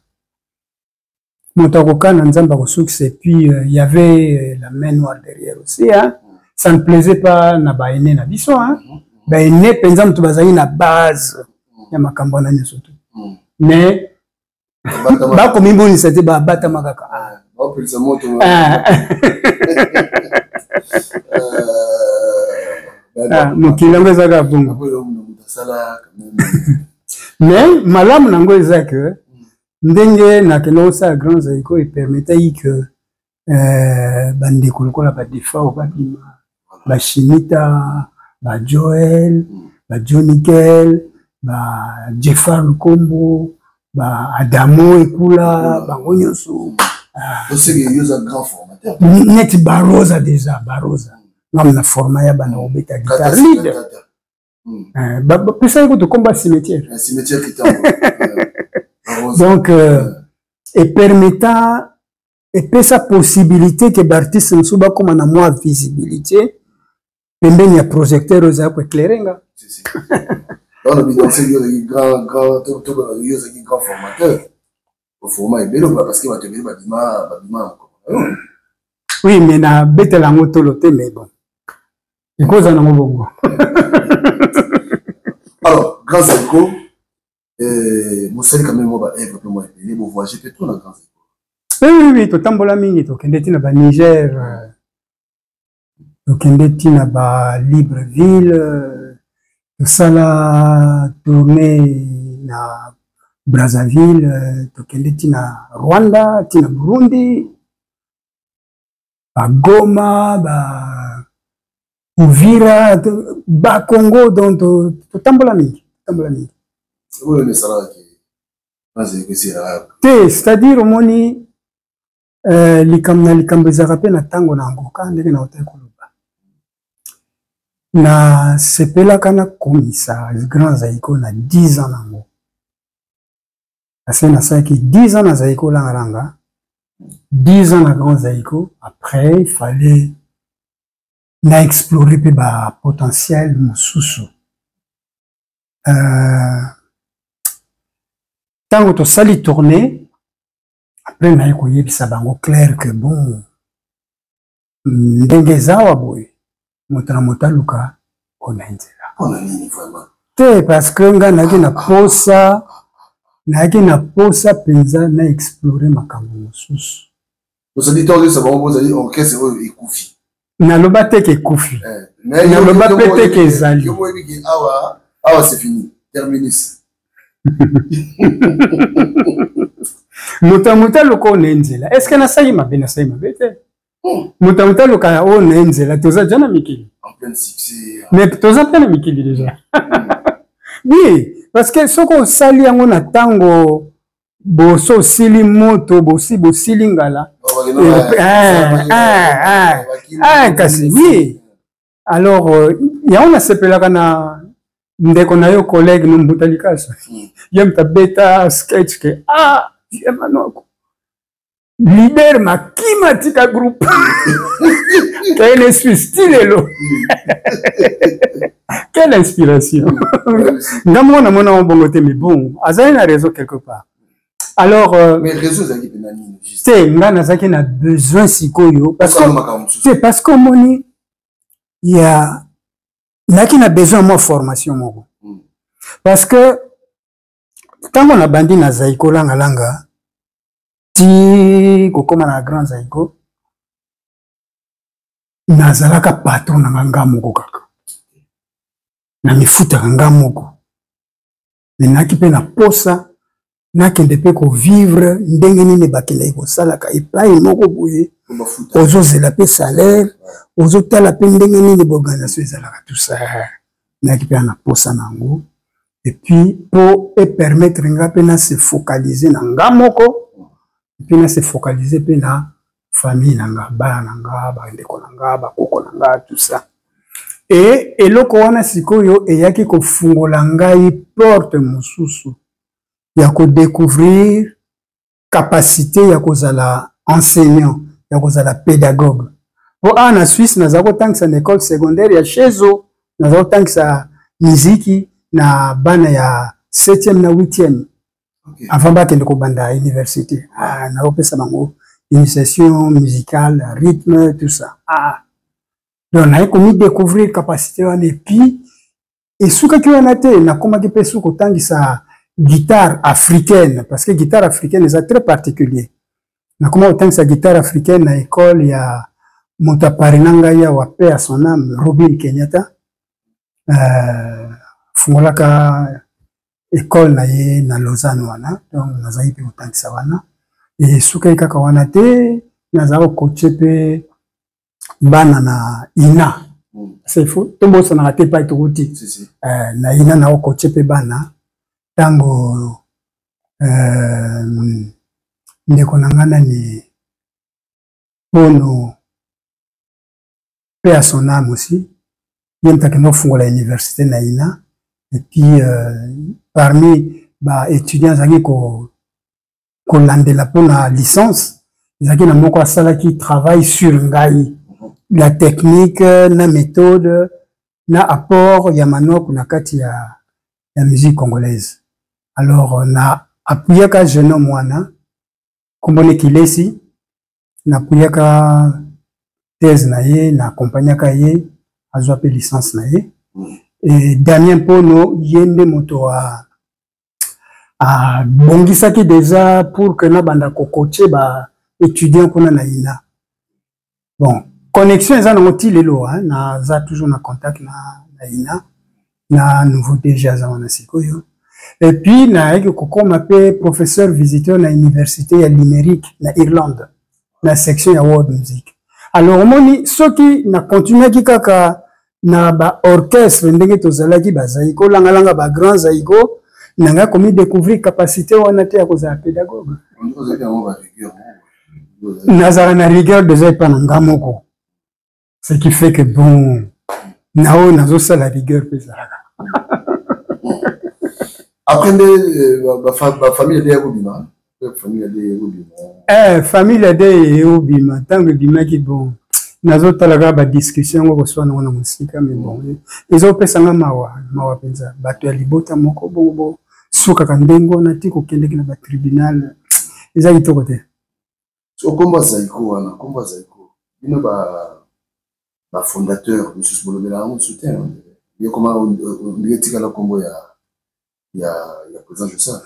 Moto akokana Nzambe akosukisa. Et puis il y avait la main noire derrière aussi, hein. Ça ne plaisait pas na ba aînés na biso, hein. Ba aînés mpenza moto bazali na base ya makambo wana nyonso tu. Mais bakomibonisa te, babatama kaka. Bapelisa moto. Mokili yango eza kaka bongo. Mais malamu nango eza que ndenge nakende kosala grand zaiko epermetaki que bandeko lokola badefao babima, bashimita, bajoel, bajonikel, bajefar Lukombo, baadamo Ekula, bango nyonso. Neti barosa déjà, barosa ngam na forma ya bana kobeta guitare leader. Bapesaki kutu komba cimetière. Donc epermeta epesa possibilité ke baartiste mosusu bakóma na mwa visibilité pembeni ya projecteur oyo ezala koéclaire nga. Oui, mais nabetela yango tolo te, mais bon, ekozala nango bongo. Alors grand Zaiko, mosali quand même mwa baœuvre mpe mwa ebele, bovoyage mpe trop na grand Zaiko. Oui, oui, oui, totambola mingi, tokende ti na baniger, tokende ti na balibreville, tosala tournée na Brazzaville, tokende ti na Rwanda, ti na Burundi, ba Goma, ba Uvira, ba Congo, donc totambola mingi, totambola mingi. Oyo esalaka te, c'est-à-dire omoni likambo na likambo ezalaka mpe na ntango na yango, kaka ndenge na otaki koloba. Nasepelaka nakomisa grand Zaiko na 10 ans nango, parce que nasalaki 10 ans na Zaiko langalanga, 10 ans na grand Zaiko. Après il fallait na explorer mpe ba potentiel mosusu. Ntango tosali tournée, après naye koyebisa bango clair que bon, ndenge eza awa boye, moto na moto aluka Ona nzela. Pona nini vraiment? Te parce que nga nayaki na posa nayaki na posa mpenza na explore makambo mosusu. Ozali ntango ozalisa bango bozali orchestre oyo ekufi. Naloba te ke ekufi. Eh, naloba mpe te ke ezali. Yo oyebi ke awa awa c'est fini terminus. Moto ya moto aluka oyo na nzela. Est ce que nasali mabe? Nasali mabe te. Moto ya moto aluka oyo na nzela, toza deja na mikili. Mais toza mpe na mikili deja. Oui, parce que soki osali yango na ntango boso osili moto bosi bosili ngala kasi oui. Alors yango nasepelaka na ndeko na yo collègue no Mbuta Likaso, ye moto abeta sketch ke ah vie Manoko leader makima tika groupe kayene Suisse ti lelo. Quelle inspiration! Nga moko namona yango bongo te, mais bon, azali na réseau quelque part. Alors mais réseau ezalaki mpena nini? Te, nga nazalaki na besoin sikoyo parce que te, parce que omoni ya nayaki na besoin ya mwa formation moko, parce que ntango nabandi na Zaiko Langalanga ti kokóma na Grand Zaiko, nazalaka patron na nga nga moko kaka, namifutaka nga moko. Me nayaki mpe na posa nakende mpe kovivre ndenge nini bakendaki kosalaka epai moko boye, ozozela mpe salaire, ozotala mpe ndenge nini baorganisation ezalaka, tout ça. Nayaki mpe na posa na yango, et puis mpo epermettre nga mpe na se focaliser na nga moko, et puis na se focaliser mpe na famille na nga, bana na nga, bandeko na nga, bakoko na nga, tout ça. E eloko wana sikoyo eyaki kofungola ngai porte mosusu ya kodécouvrir capacité ya kozala enseignant, ya kozala pédagogue. Po awa na Suisse naza kotangisa na école secondaire ya Chezo, naza kotangisa miziki na bana ya 7e na 8e avant bakende kobanda université. Ah, nakopesa bango initiation musicale, rythme, tout ça. Ah. Donc naye komi découvrir capacité wana, et puis esukaki wana te, nakomaki mpe su kotangisa guitare africaine, parce que guitare africaine eza très particulier. Nakoma kotangisa guitare africaine na école ya moto apare na ngai awa, paix à son âme, Robin Kenyatta. Afungolaka école na ye na Lausanne wana, donc nazali mpe kotangisa wana. Esukaki kaka wana te, nazala kocoache mpe bana na INA. C'est faux, tobosanaka te epai tokuti. Na INA na okoche mpe bana ntango ndeko na ngai nani Pono, paix à son âme aussi, ye moto akenda kofungola université na INA. Et puis parmi baétudiant azalaki kolandela mpona licence, ezalaki na moko asalaki travail sur ngai, la technique na méthode na apport ya Manoko na kati ya musique congolaise. Alors na appuyaka jeune homme wana, kombone Kilesi, napuyaka thèse na ye, na accompagnaka ye azwa mpe licence na ye. Et Damien Pono, ye nde moto abongisaki déjà pour que nabanda kocoache ba étudiant kuna na INA. Bon, connexion eza nango ti lelo, naza toujours na contact na INA, na nouveau DG aza wana sikoyo. Et puis nayaki kokoma mpe professeur visiteur na université ya Limerick na Irlande, na section ya world music. Alors omoni, soki na continuaki kaka na baorchestre ndenge tozalaki, bazaiko langalanga, bagrand zaiko, na ngai komi découvrir capacité wana te ya kozala pédagogue. Nazala na rigueur déjà epa na nga moko, ce qui fait que bon, na oyo nazosala rigueur mpe ezalaka. Après nde bafamille ade yakobima, famille ade yakobima. Famille ade eyobima ntango ebimaki, bon, nazotala kaka badiscussion yango koswana ngo na mosika, mais bon, ezopesanga mawa, mawa mpenza. Bato ya libota moko bongo bosukaka ndenge wana ti kokendeki na batribunal, eza kitoko te. So kombo ya Zaiko wana, kombo ya Zaiko, bino bafondateur misusu bolobela yango mosusu te. Ye koma ndenge etikala nkombo ya ya ya président Jossart.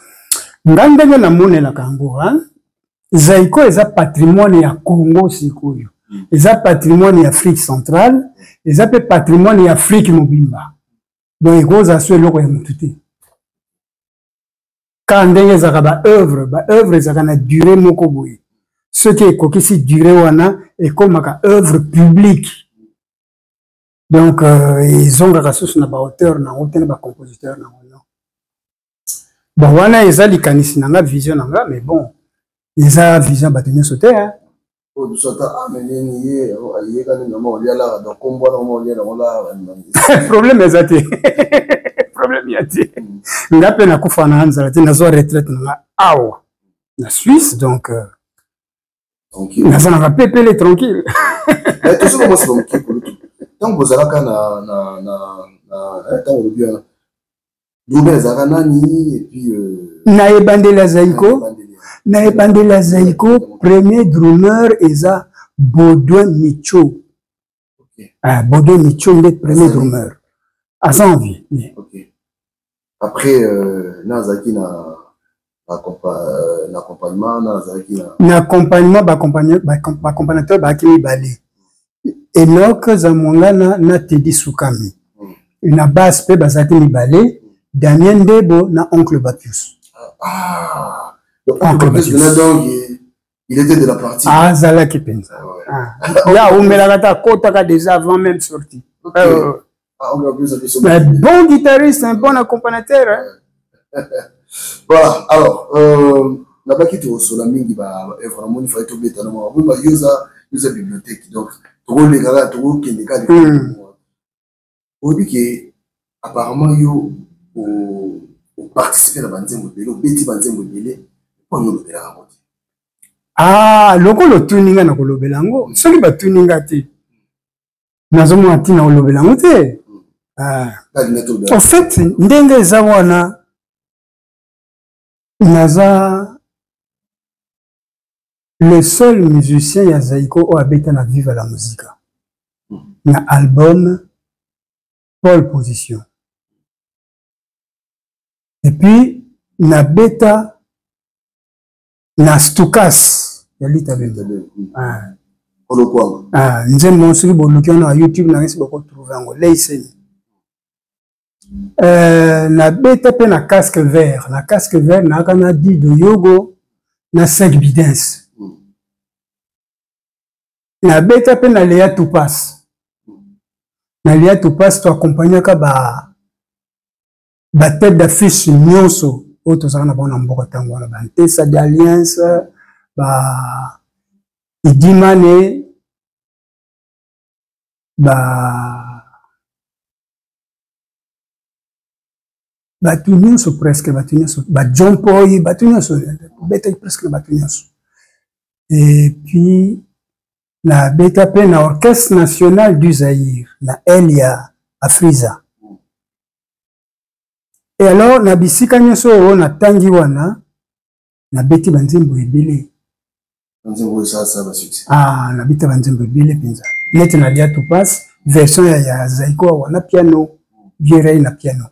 Nga ndenge namonelaka yango, hein? Zaiko eza patrimoine ya Congo sikoyo. Eza patrimoine ya Afrique centrale, eza pe patrimoine ya Afrique mobimba. Donc ekozala so eloko ya mutu te. Kaka ndenge ezalaka ba œuvre, ba œuvre ezalaka na durée moko boye. Soki ekokisi durée wana, ekomaka œuvre publique. Donc euh, ezongaka susu na ba auteur na yango te na ba compositeur na yango non. Bon wana eza likanisi na nga, vision na nga, mais bon eza vision bato nyonso te hein. Oyo biso ata ameneni ye ayekani na mwa olia lara donc kombo wana mwa olia nango lara problème eza te problème ya te nga mpe nakufa na nzala te nazwa retraite na nga awa na Suisse donc euh, naza nanga pepele tranquille. Tozoka mwasi bamoke kolutu ntango bozalaka na ntango olobi wana Drummer ezalaka nani et puis euh, na ebandeli ya Zaiko, na ebandeli ya Zaiko premier drummer eza Baudouin Micho. Okay. Ah, Baudouin Micho nde premier drummer aza en vie. Yeah. Okay. Après euh, na azalaki na euh, na accompagnement na azalaki na na accompagnement ba accompagnateur baaki mibale, Enoch Zamwangana na Teddy Sukami. Na basse mpe bazalaki mibale, Damien Ndebo na Oncle Bapius. Ah, donc, Oncle Bapius. Donc, il était de la partie. Azalaki mpenza. Ah. Ya awumelaka te, akotaka déjà avant même sortie. Okay. Ah, Oncle Bapius, un bon guitariste, un bon accompagnateur. Hein? Voilà, alors, euh, nabaki tokosola mingi baœuvre namoni fai tobeta na mwa boyeba yo oza bibliothèque donc tokoleka kaka tokokende kaka. Oyebi ke apparemment yo oparticipe na banzembo ebele, obeti banzembo ebele, mpo yo olobelaka yango te. Ah, lokola otuni nga na kolobela yango, soki batuni nga te nazomona ntina kolobela yango te. Ah. Au fait ndenge eza wana, naza le seul musicien ya Zaiko oyo abeta na Viva la Musica na album Pole Position, et puis nabeta na Stukas ya Lita Bembo. Ah. Ah, nzembo soki boluki wana na YouTube na ngesi bokotrouve yango leiseni. Euh, nabeta mpe na casque vert, na casque vert nayaka na Dido Yogo na Sec Bidens. Nabeta mpe na Lea Tupas, na Lea Tupas toakompagnaka ba ba tête d'affiche nyonso oyo tozalaka na bango na mboka ntango wana, bantesa d'alliance, ba Idimane, ba bato nyonso presque, bato nyonso, ba John Poi, bato nyonso betaki presque na bato nyonso. Et puis nabeta mpe na Orchestre national du Zaïre na aile ya Afrisa. Et alors na bisika nyonso oyo natangi wana nabeti banzembo ebele. Banzembo oyo esalasa ba succès. Ah, nabeta banzembo ebele mpenza, neti na Lia Tupas version ya, ya Zaiko awa na piano, Vierei na piano.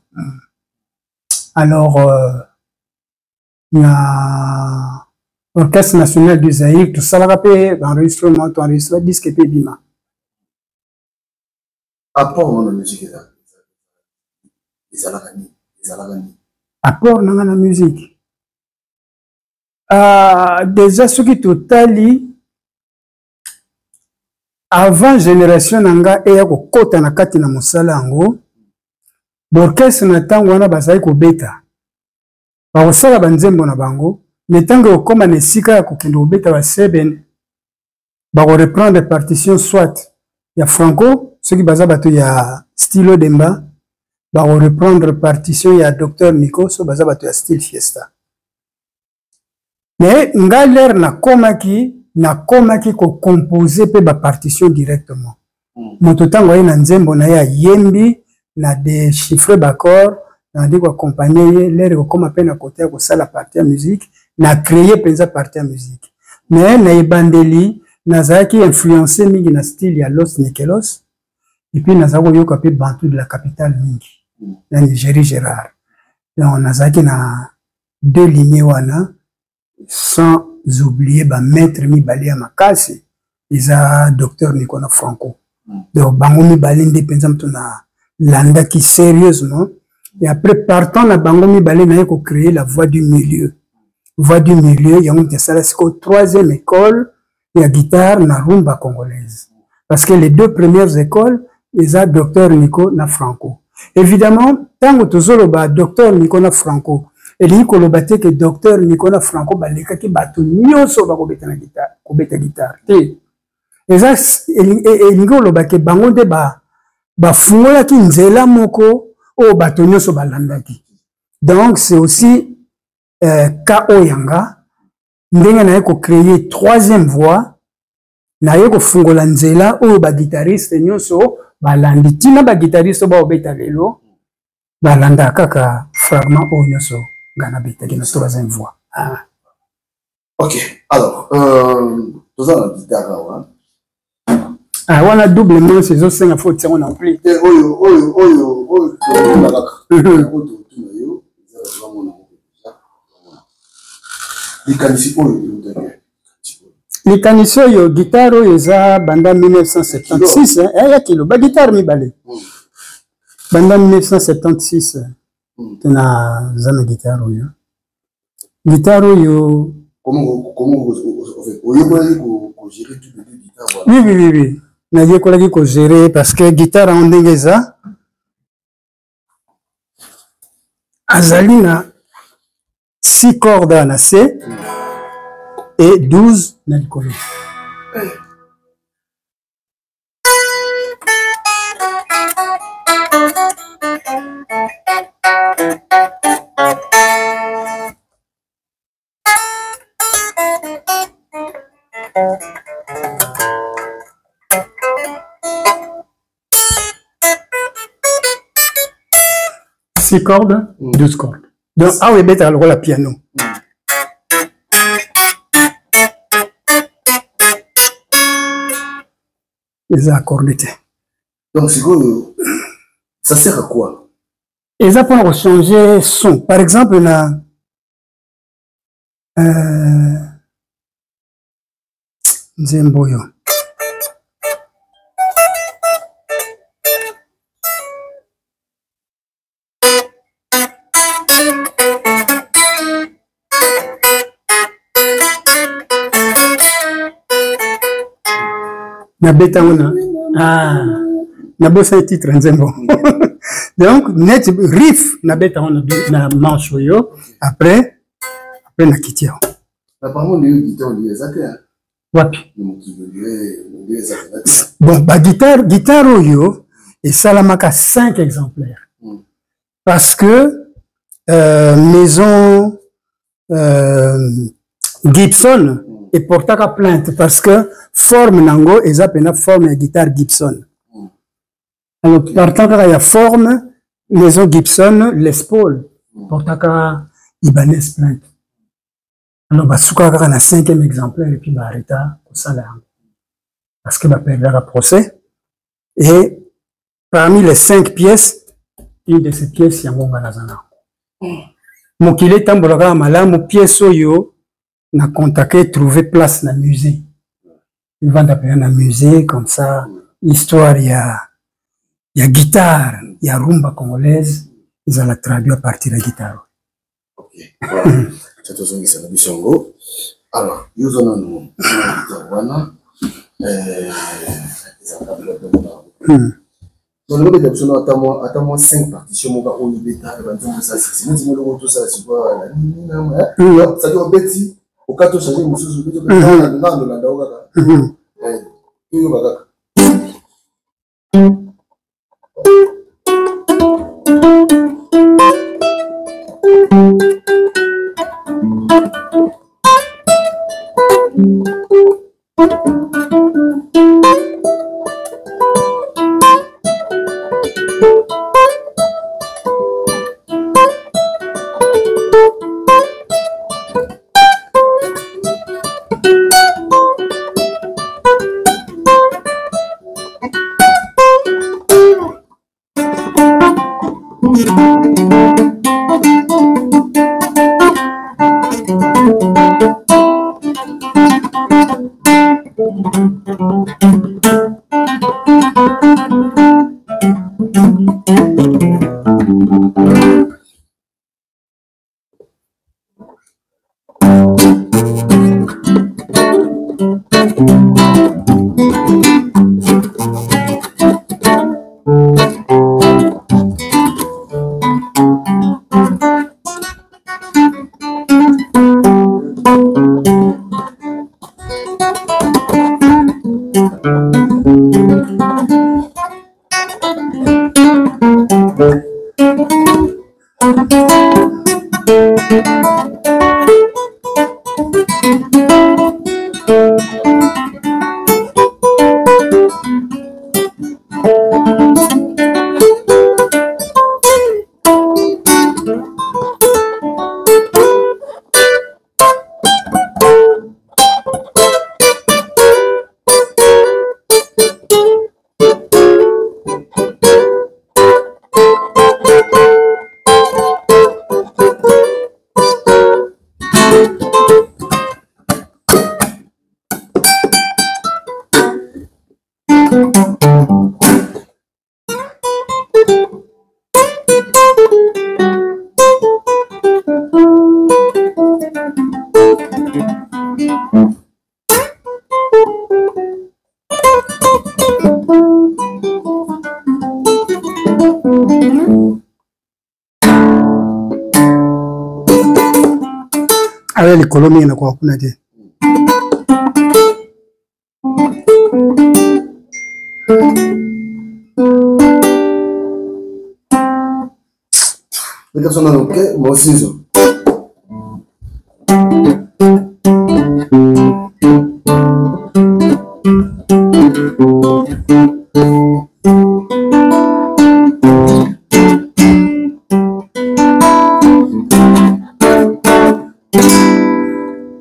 Alors euh, na Orchestre national du Zaïre tosalaka mpe baenregistrement, toenregistre disque mpe ebima. Apport wana musique ezalaka nini, ezalaka nini? Apport nanga na musique, uh, déjà soki totali avant génération na nga eya kokota na kati na mosala yango, baorchestre na ntango wana bazali kobeta, bakosala banzembo na bango, me ntango ekokóma na esika ya kokende kobeta baseben, bakoreprendre partition soit ya Franco soki baza bato ya style Odemba, bakoreprendre partition ya Docteur Nico so baza bato ya style Fiesta. Me ngai lere nakomaki kocompose mpe bapartition directement. Moto ntango aye na nzembo na ye ayembi, na dechiffre baccord, nandi koaccompagne ye. Lere kokóma mpe na kote ya kosala partie ya musique, na créer mpenza partie ya musique. Mais na ebandeli nazalaki influence mingi na style ya Los Nikelos. Et puis naza koyoka mpe Bantu de la capitale mingi na Nigerie Gérard. Donc nazalaki na deux lignées wana, sans oublier ba maître mibale ya makasi, eza docteur Nicolas Franco. Donc bango mibale nde mpenza moto na landaki sérieusement. Et après, partant na bango mibale, naye ko créer la voix du milieu. Voix du milieu yango moto esala sikoyo troisième école ya guitare na rumba congolaise, parce que les deux premières écoles eza docteur Nico na Franco. Évidemment, ntango tozoloba docteur Nico na Franco, elingi koloba te ke docteur Nico na Franco balekaki bato nyonso bakobeta na guitare, kobeta guitare te. Eza elingi koloba ke bango nde bafungolaki nzela moko oyo bato nyonso balandaki. Donc c'est aussi cas oyo yanga ndenge naye kocreye troisième voix, naye kofungola nzela oyo baguitariste nyonso balandi, ntina baguitariste oyo baobeta lelo balanda kaka fragment oyo nyonso nga nabetaki na troisième voix. Ah. Ok, alors toza na guitare awa. Ah, wana double manche ezosenga fo otiango na ampli. Te, oyo oyo oyo oyo totuna kaka, oyo totuna yo eza tozamona likanisi oyo eutaki. Likanisi oyo, guitare oyo eza banda 1976, eh, ya kilo baguitare mibale banda 1976 te naza na guitare oyo. Guitare oyo, oyekolaki kogérer tout le guitare wana? Oui, oui, oui, oui. Nayekolaki kogérer parce que guitare yango ndenge eza, azali na 6 cordes na C et 12 na likolo. Six cordes, 12 cordes. Donc, awa ebetaka lokola piano. Eza accordé te. Donc sikoyo, ça sert à quoi? Eza mpona kochanger son. Par exemple, na nzembo oyo, nabeta yango na nabosani titre nzembo. Donc neti riff, nabeta yango na manche oyo, après nakiti yango. Apparemment ndenge guitare ndenge eza te. Wapi? Na mokili ndenge eza te. Bon, baguitare, guitare oyo esalamaka 5 exemplaires parce que maison Gibson eportaka plainte parce que forme nango eza pena forme ya guitare Gibson. Alors partant kaka ya forme maison Gibson Les Paul, portaka Ibanez plainte. Alors basukaka kaka na cinquième exemplaire et puis baarrêta kosala yango parce que baperdaka procès. Et parmi les 5 pièces, une de ces pièces yango nga naza nango. Mokili etambola kaka malamu, pièce oyo na contacte, trouver place na musée, evanda mpenza na musée comme ça, histoire ya guitare ya rumba congolaise ezala traduit à partir ya guitare. Ok, voilà, tia tozongisa na biso yango. Alors yo oza nanu guitare wana, ezalaka biloko na tolingi obeta biso na ata mwa 5 partition moko oyo obeta banzembo eza sisi neti moloko tosala sikoyo, c'est-à-dire obeti okati ochange mosusu, obeti nga ndolanda o kaka toyoka kaka. Awa likolo mingi nakoka kuna te. Beta biso nano ke mosinzo.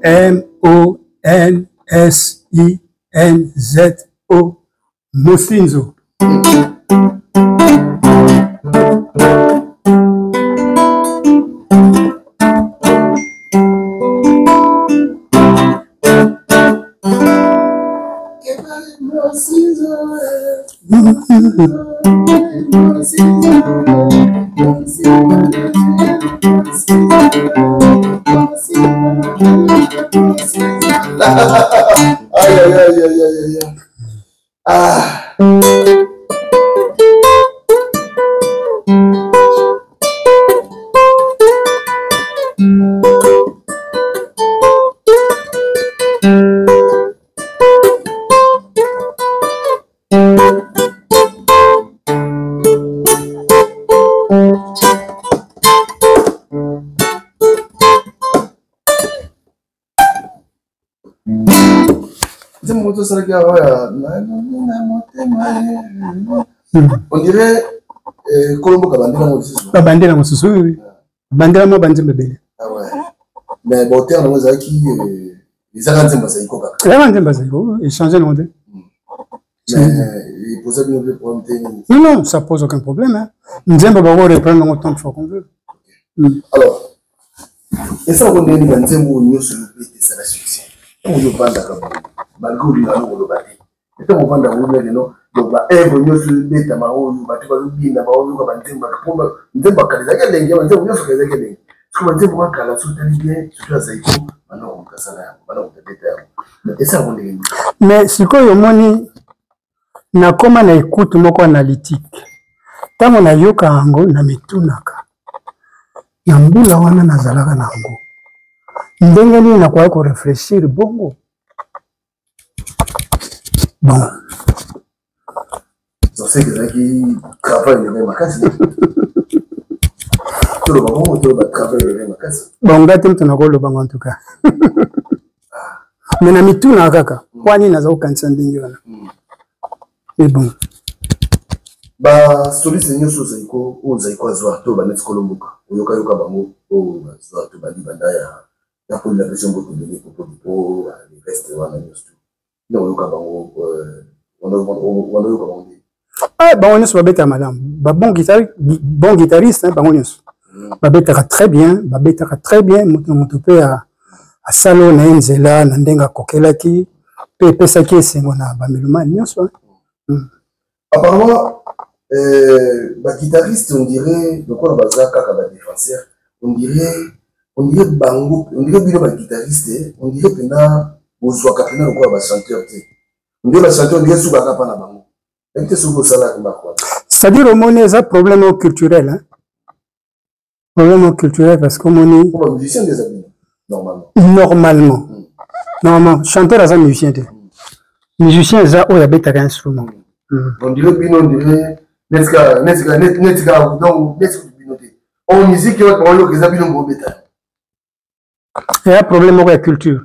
M O N S I N Z O Mosinzo. Aïe, aïe, aïe, aïe, aïe, aïe. Ah. Nzembo moko tosalaki awa ya na motema, on dirait kolomboka bandela mosusu. Babandela mosusu, oui, oui. Bandela mwa banzembo ebele. Ah ouais. Mais bauteur nango ezalaki ezaka nzembo azaliko kaka. Ezaka nzembo azaliko, échange nango te. Mais eposa bino mpe problème te nini? Non, non, ça pose aucun problème, hein. Nzembo bako reprendre yango tant de fois qu'on veut. Alors, esalako ndenge nini banzembo oyo nyonso yo mpe esala succès? Ntango oyo ovandaka boye, malgré olingaka no koloba te, ntango ovandaka oyo lelo, donc baevre nyonso ebetama oyo bato bazobina, baoyoka banzembo, po nzembo ya kala ezalaki elengi, banzembo nyonso kala ezalaki elengi. Soki banzembo ya kala, soki otali bien, surtout ya Zaiko, bana komoto asala yango, bana komoto abeta yango, esalako ndenge nini? Mais sikoyo omoni, nakoma na écoute moko analytique. Ntango nayoka yango, namitunaka na mbula wana nazalaka na yango ndenge nini nakoki koreflechir bongo. Bon, seke ezalaki travail eleve makasi, toloba bongo, toloba travail eleve makasi. Bon, ngai te moto nakoloba ngo en tout cas, mais na mitunaka kaka mpo nini naza kokanisa ndenge wana. Mais bon, basoliste nyonso Zaiko oyo Zaiko azwa to baneti kolomboka, oyokayoka bango oyo bazwa to balibanda ya kolela biso mbote ebele popo le reste wana nyonso to nde oyoka bango, wana oyoka bango nde? Ah, bango nyonso babetaka malamu, babon bon guitariste, bango nyonso babetaka très bien, babetaka très bien. Moto na moto mpe Asala oyo na ye nzela na ndenge akokelaki mpe epesaki esengo na bamelomane nyonso. Apparemment, ba guitariste on dirait lokola baza kaka ba défenseur, on dirait bango, on dirait bino ba guitariste, on dirait mpena bozwaka mpena lokola ba chanteur te. On dirait ba chanteur, on dirait sukaka mpa na bango. Nayebi te soki osalaka remarque. C'est-à-dire, omoni, eza problème oyo culturel, hein? Problème culturel, parce que omoni Po ba musicien nde eza bino normalement. Normalement, chanteur aza musicien te. Musicien eza oyo abetaka instrument. On dirait bino, on dirait neti kaka donc neti bino te o musique oyo oyoka eza bino bobeta. Eya problème moko ya culture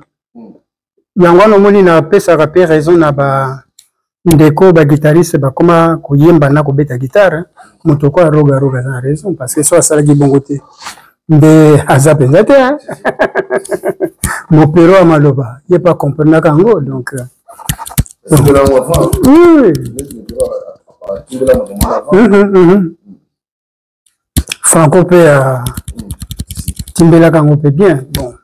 yango wana. Omoni, napesaka mpe raison na bandeko baguitariste bakoma koyemba na kobeta guitare. Moto oko aroga roga aza na raison, parce que so asalaki bongo te nde aza mpenza te mopero ya maloba, ye mpe akomprenaka yango. Donc oui. Franco mpe atimbelaka yango mpe bien. Bon,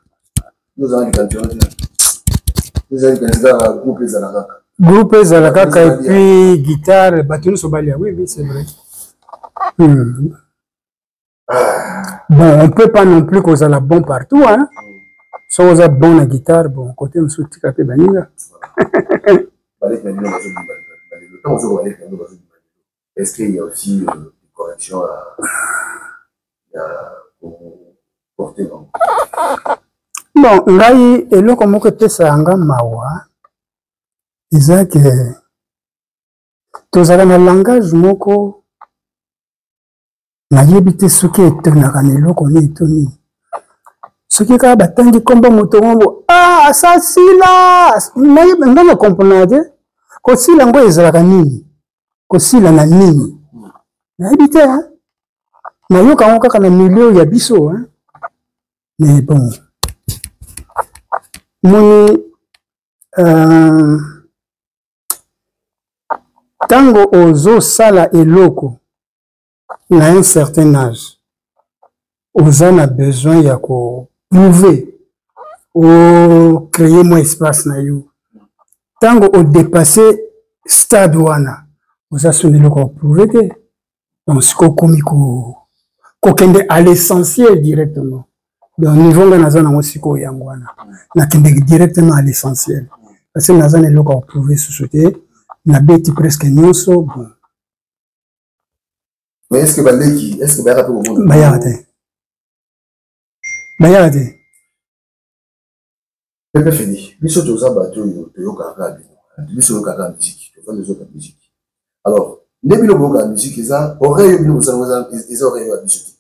groupe ezala kaka et puis guitare, bato nyonso balia. Oui, c'est vrai. Bon, on peut pas non plus kozala bon partout, hein. Soki oza bon na guitare, bon, côté mosusu tika mpe baninga. Est-ce qu'il y a aussi des corrections à porter? Bon, ngai eloko moko epesaka nga mawa eza ke tozala na langage moko, nayebi te soki etonaka na eloko nini to nini. Soki kaka batangi nkombo moto ngo, ah, asasila, nga na comprendre te kosila yango ezalaka nini, kosila na nini, nayebi te. Nayoka yango kaka na milieu ya biso, hein? Mais bon, moni, ntango ozosala eloko na un certain âge, oza na besoin ya koprouver, ocréer mwa espace na yo. Ntango odépasse stade wana, oza soni eloko ya koprouver te. Donc sikoyo okomi kokende à l'essentiel directement. Donc niveau nga naza nango sikoyo yango wana, nakendeki directement à l'essentiel, parce que naza na eloko ya koprouver susu te, nabeti presque nyonso. Bon. Mais est ce que baleki, est ce que bayaka mpe komona? Bayaka te, bayaka te. Pepe Feli, biso toza bato oyo toyokaka kaka bino. Biso toyokaka musique, tovandi tozoyoka musique. Alors nde bino boyokaka musique, eza oreille bino bosala, eza oreille ya biso te.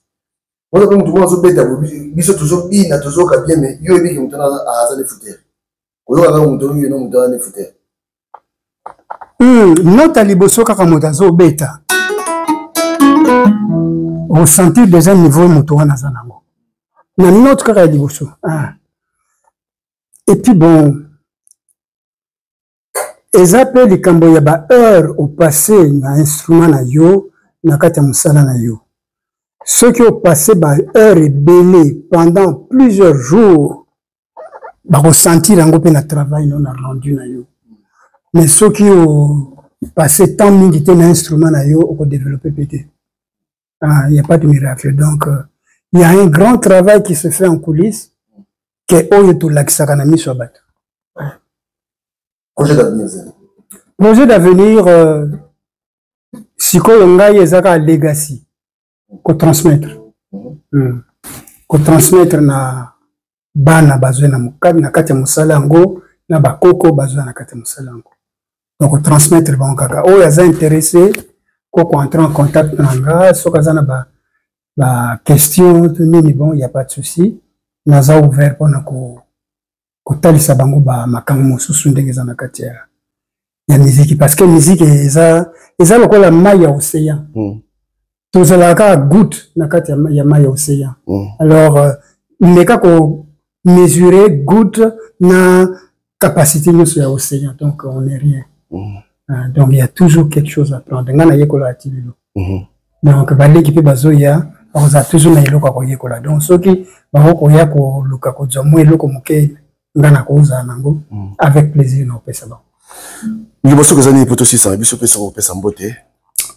Wana mpe motu moko azobeta, biso tozobina, tozoyoka bien, mais yo oyebiki moto wana aza ne foutere koyoka kaka moto oyo no moto wana ne foutere. Nota liboso kaka moto azobeta, osentir déjà niveau moto wana aza nango na note kaka ya liboso. Ah. Et puis bon, eza mpe likambo ya baheure opasse na instrument na yo na kati ya mosala na yo. Soki opasse baheure ebele pendant plusieurs jours, bakosentir yango mpe na travail no, na rendu na yo. Mais soki opasse temps mingi te na instrument na yo, okodéveloppe mpe te. Ah, il n'y a pas de miracle. Donc il y a un grand travail qui se fait en coulisses ke oyo tolakisaka na miso ya bato. Projet d'avenir ezali? Projet d'avenir, sikoyo ngai eza kaka legacy, kotransmettre. Kotransmettre na bana bazwa na kati ya mosala yango, na bakoko bazwa na kati ya mosala yango. Donc kotransmettre bango kaka. Oyo aza intéressé koko entrer en contact na nga, soki aza na ba question to nini, bon, y a pas de souci, naza ouvert mpona kotalisa bango bamakambo mosusu ndenge eza na kati ya miziki, parce que miziki eza lokola mai ya océan. Tozalaka kaka goutte na kati ya mai ya océan. Alors meka komesurer goutte na capacité nyonso ya océan, donc on est rien. Ah, donc il y a toujours quelque chose à prendre. Nga nayekolaka ti lelo. Donc baleki mpe bazoya, bakozala toujours na eloko ya koyekola. Donc soki bakokoya koluka kozwa mwa eloko moke. Nga nakozala nango avec plaisir na opesa bango. Liboso kozali nini po tosisana biso mpe soko kopesa mbote?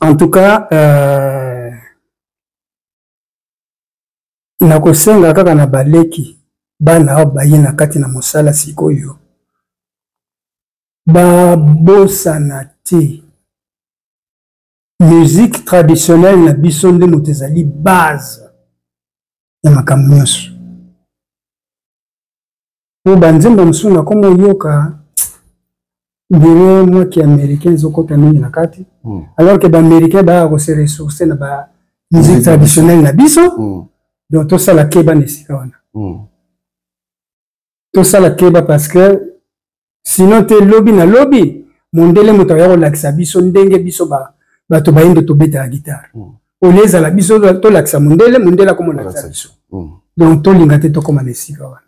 En tout cas, nakosenga kaka na baleki bana oyo baye na kati na mosala sikoyo babosana te musique traditionnelle na biso nde moto ezali base ya makambo nyonso. Po banzembo mosusu nakoma oyoka ndire mwa ki américain ezokota mingi na kati, alors que baaméricain bayaka kose ressource na ba musique traditionnelle na biso. Donc tosala keba na esika wana, tosala keba parce que sinon te lobi na lobi mondele moto aya kolakisa biso ndenge biso bato bayindo tobetaka guitare. Olie ezala biso tolakisa mondele, mondele akomolakisa biso. Donc tolinga te tokóma na esika wana.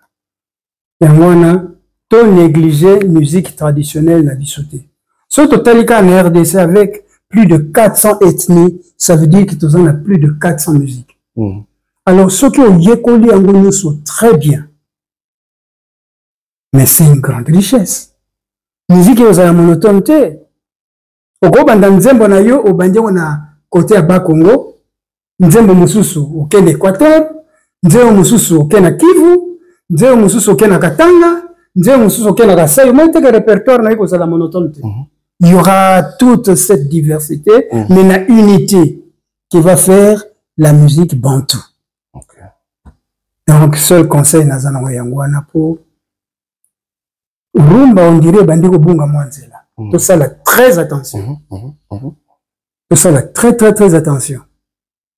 Yango wana to néglige musique traditionnelle na biso te. Soki totali kaka na RDC avec plus de 400 ethnies, ça veut dire que toza na plus de 400 musiques. Alors soki oyekoli yango nyonso très bien, mais c'est une grande richesse. Musique ezala monotone te. Okobanda nzembo na yo, obandi yango na kote ya Bakongo, nzembo mosusu okende Équateur, nzembo mosusu okende na Kivu, nzembo mosusu okende na Katanga, nzembo mosusu okende na Kasai. Omoni te que répertoire na yo kozala monotone te. Il y aura toute cette diversité, mais na unité qui va faire la musique bantou. Donc seul conseil naza nango yango wana, po rumba on dirait ebandi kobunga mwa nzela. Tosala très attention, tosala très très très attention.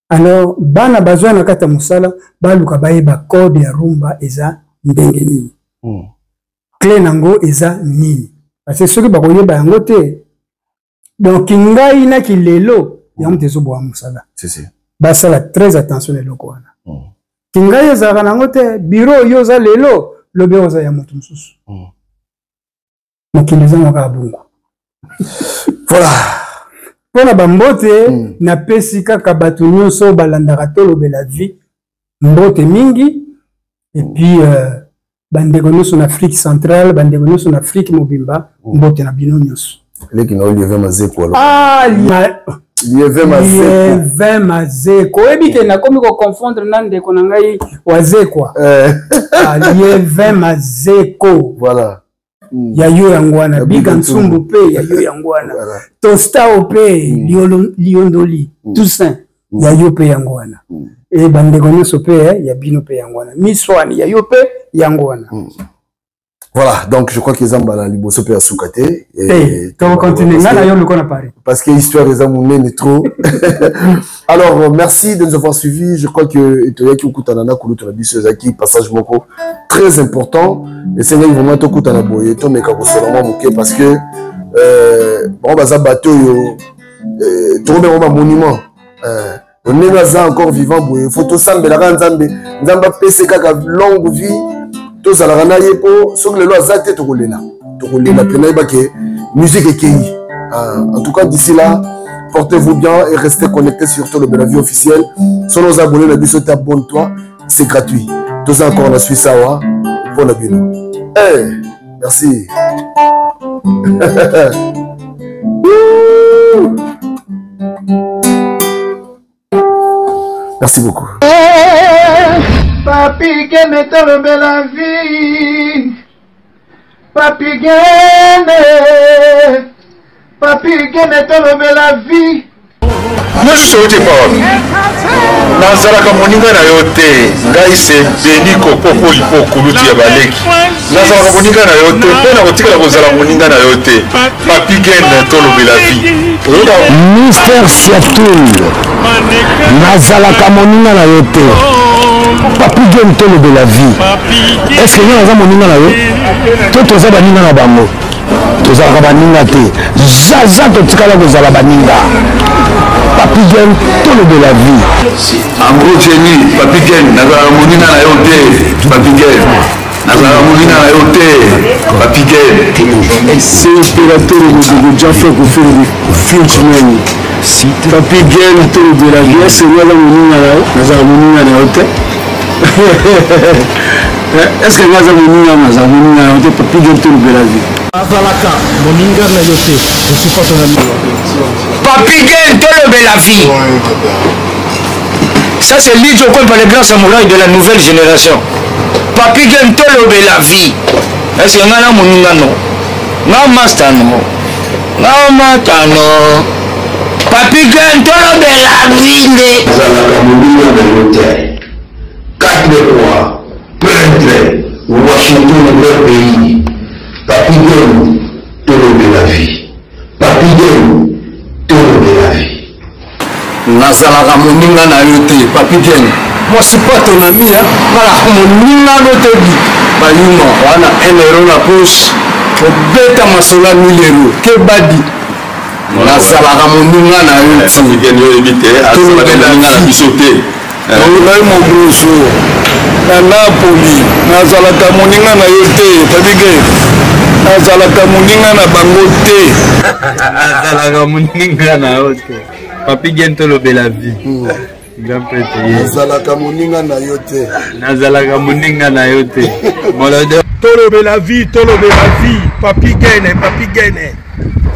Alors bana bazwa na kati ya mosala baluka bayeba code ya rumba eza ndenge nini, clé nango eza nini, parce que soki bakoyeba yango te, donc ngai na kilelo yango te ezoboya mosala. Basala très attention na eloko wana. Kingai ezalaka nango te, bureau oyo oza lelo, lobi oza ya moto mosusu. Mokili eza kaka bongo. Voilà. Mpona bambote, napesi kaka bato nyonso oyo balandaka Tolobela Vie mbote mingi, et puis bandeko nyonso na Afrique centrale, bandeko nyonso na Afrique mobimba, mbote na bino nyonso. Leki na Olivier Mazeko alo. Ah, Lievin Mazeko. Lievin Mazeko. Oyebi ke nakomi koconfondre na ndeko na ngai Wazekwa. Ah, Lievin Mazeko. Voilà. Ya yo yango wana, Biga Nsumbu mpe ya yo yango wana, Tostao mpe Liondoli, Toussaint ya yo mpe yango wana, e bandeko nyonso mpe ya bino mpe yango wana, Miswani ya yo mpe yango wana. Voilà, donc je crois que Zamba liboso pe asuka te. To continuer nga na yo loko na Paris. Parce que histoire eza munene trop. Alors merci de nous avoir suivis. Je crois que toyaki okutana na kulutu na biso ezaki passage moko très important. Et c'est vraiment tokutana boye to meka kosola mwa moke parce que bango baza bato oyo tokobenga ba monument. Ndenge aza encore vivant boye, faut tosambelaka Nzambe, Nzambe apese kaka longue vie, tozalaka na ye, mpo soki lelo aza te tokolela, tokolela mpe nayeba ke musique ekei. En tout cas, d'ici là, portez-vous bien et restez connectés sur Tolobela Vie officielle. Soki oza abonné na biso te, abonne-toi, c'est gratuit. Toza encore na Suisse awa mpo na bino. Hey, merci. Merci beaucoup. Papi Gene tolobela vie. Papi Gene, Papi Gene tolobela vie. Nyonso euti epa wapi? Nazalaka moninga na yo te. Ngai se Beni Kopopo Lipo kulutu ya baleki. Nazalaka moninga na yo te mpe nakotikala kozala moninga na yo te. Papi Gen tolobela vie. Oyoka Mister Siatul, nazalaka moninga na yo te. Papi Gen tolobela vie. Est-ce que nga naza moninga na yo? To toza baninga na bango? Tozalaka baninga te. Zaza totikala kozala baninga. Papi Gen tolobela vie. En gros, Jenny, Papi Gen, nazalaka moninga na yo te. Papi Gen, nazalaka moninga na yo te. Papi Gen. C'est opérateur Rodrigo Jaffa Koffi Frenchman. Papi Gen tolobela vie, c'est moi la moninga na yo, nazalaka moninga na yo te. Eh, est ce que nga aza moninga naza moninga na yo te papi gen tolobela vie. Azalaka moninga na yo te, je suis pas ton ami. Papi gen tolobela vie. Ça c'est Lidjo Kwempa le grand samouraï de la nouvelle génération. Papi gen tolobela vie. Est ce que nga na moninga no? Nga master no? Nga mata no? Papi gen tolobela vie nde. Azalaka moninga na yo te. 4 rois, peintre, Washington grand pays, Papy Gene tolobela vie, Papy Gene tolobela vie. Nazalaka moninga na yo te Papy Gene, moi je suis pas ton ami hein, nazalaka moninga no te bi bayuma wana 1 euro na poche kobeta masolo ya 1000 euro kebadi nazalaka moninga na yo te tolobela biso te. Ngai Mogrosso na Napoli nazalaka moninga na yo te Fabige nazalaka moninga na bango te. Nazalaka moninga na yo te Papi Gen tolobela vie hmm. Grand prêtre ye. Nazalaka moninga na yo te. Nazalaka moninga na yo te. Molodo. Tolobela vie, tolobela vie. Papi Gene, Papi Gene.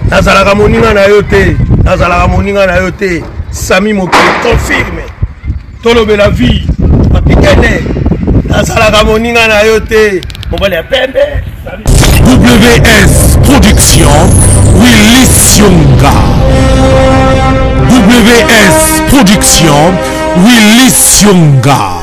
Nazalaka moninga na yo te. Nazalaka moninga na yo te. Sami Mokili confirme. Tolobela vie. Papi Gene. Nazalaka moninga na yo te. Mobali ya pembe. WS Production, Willy Sionga. WS Production, Willy Sionga.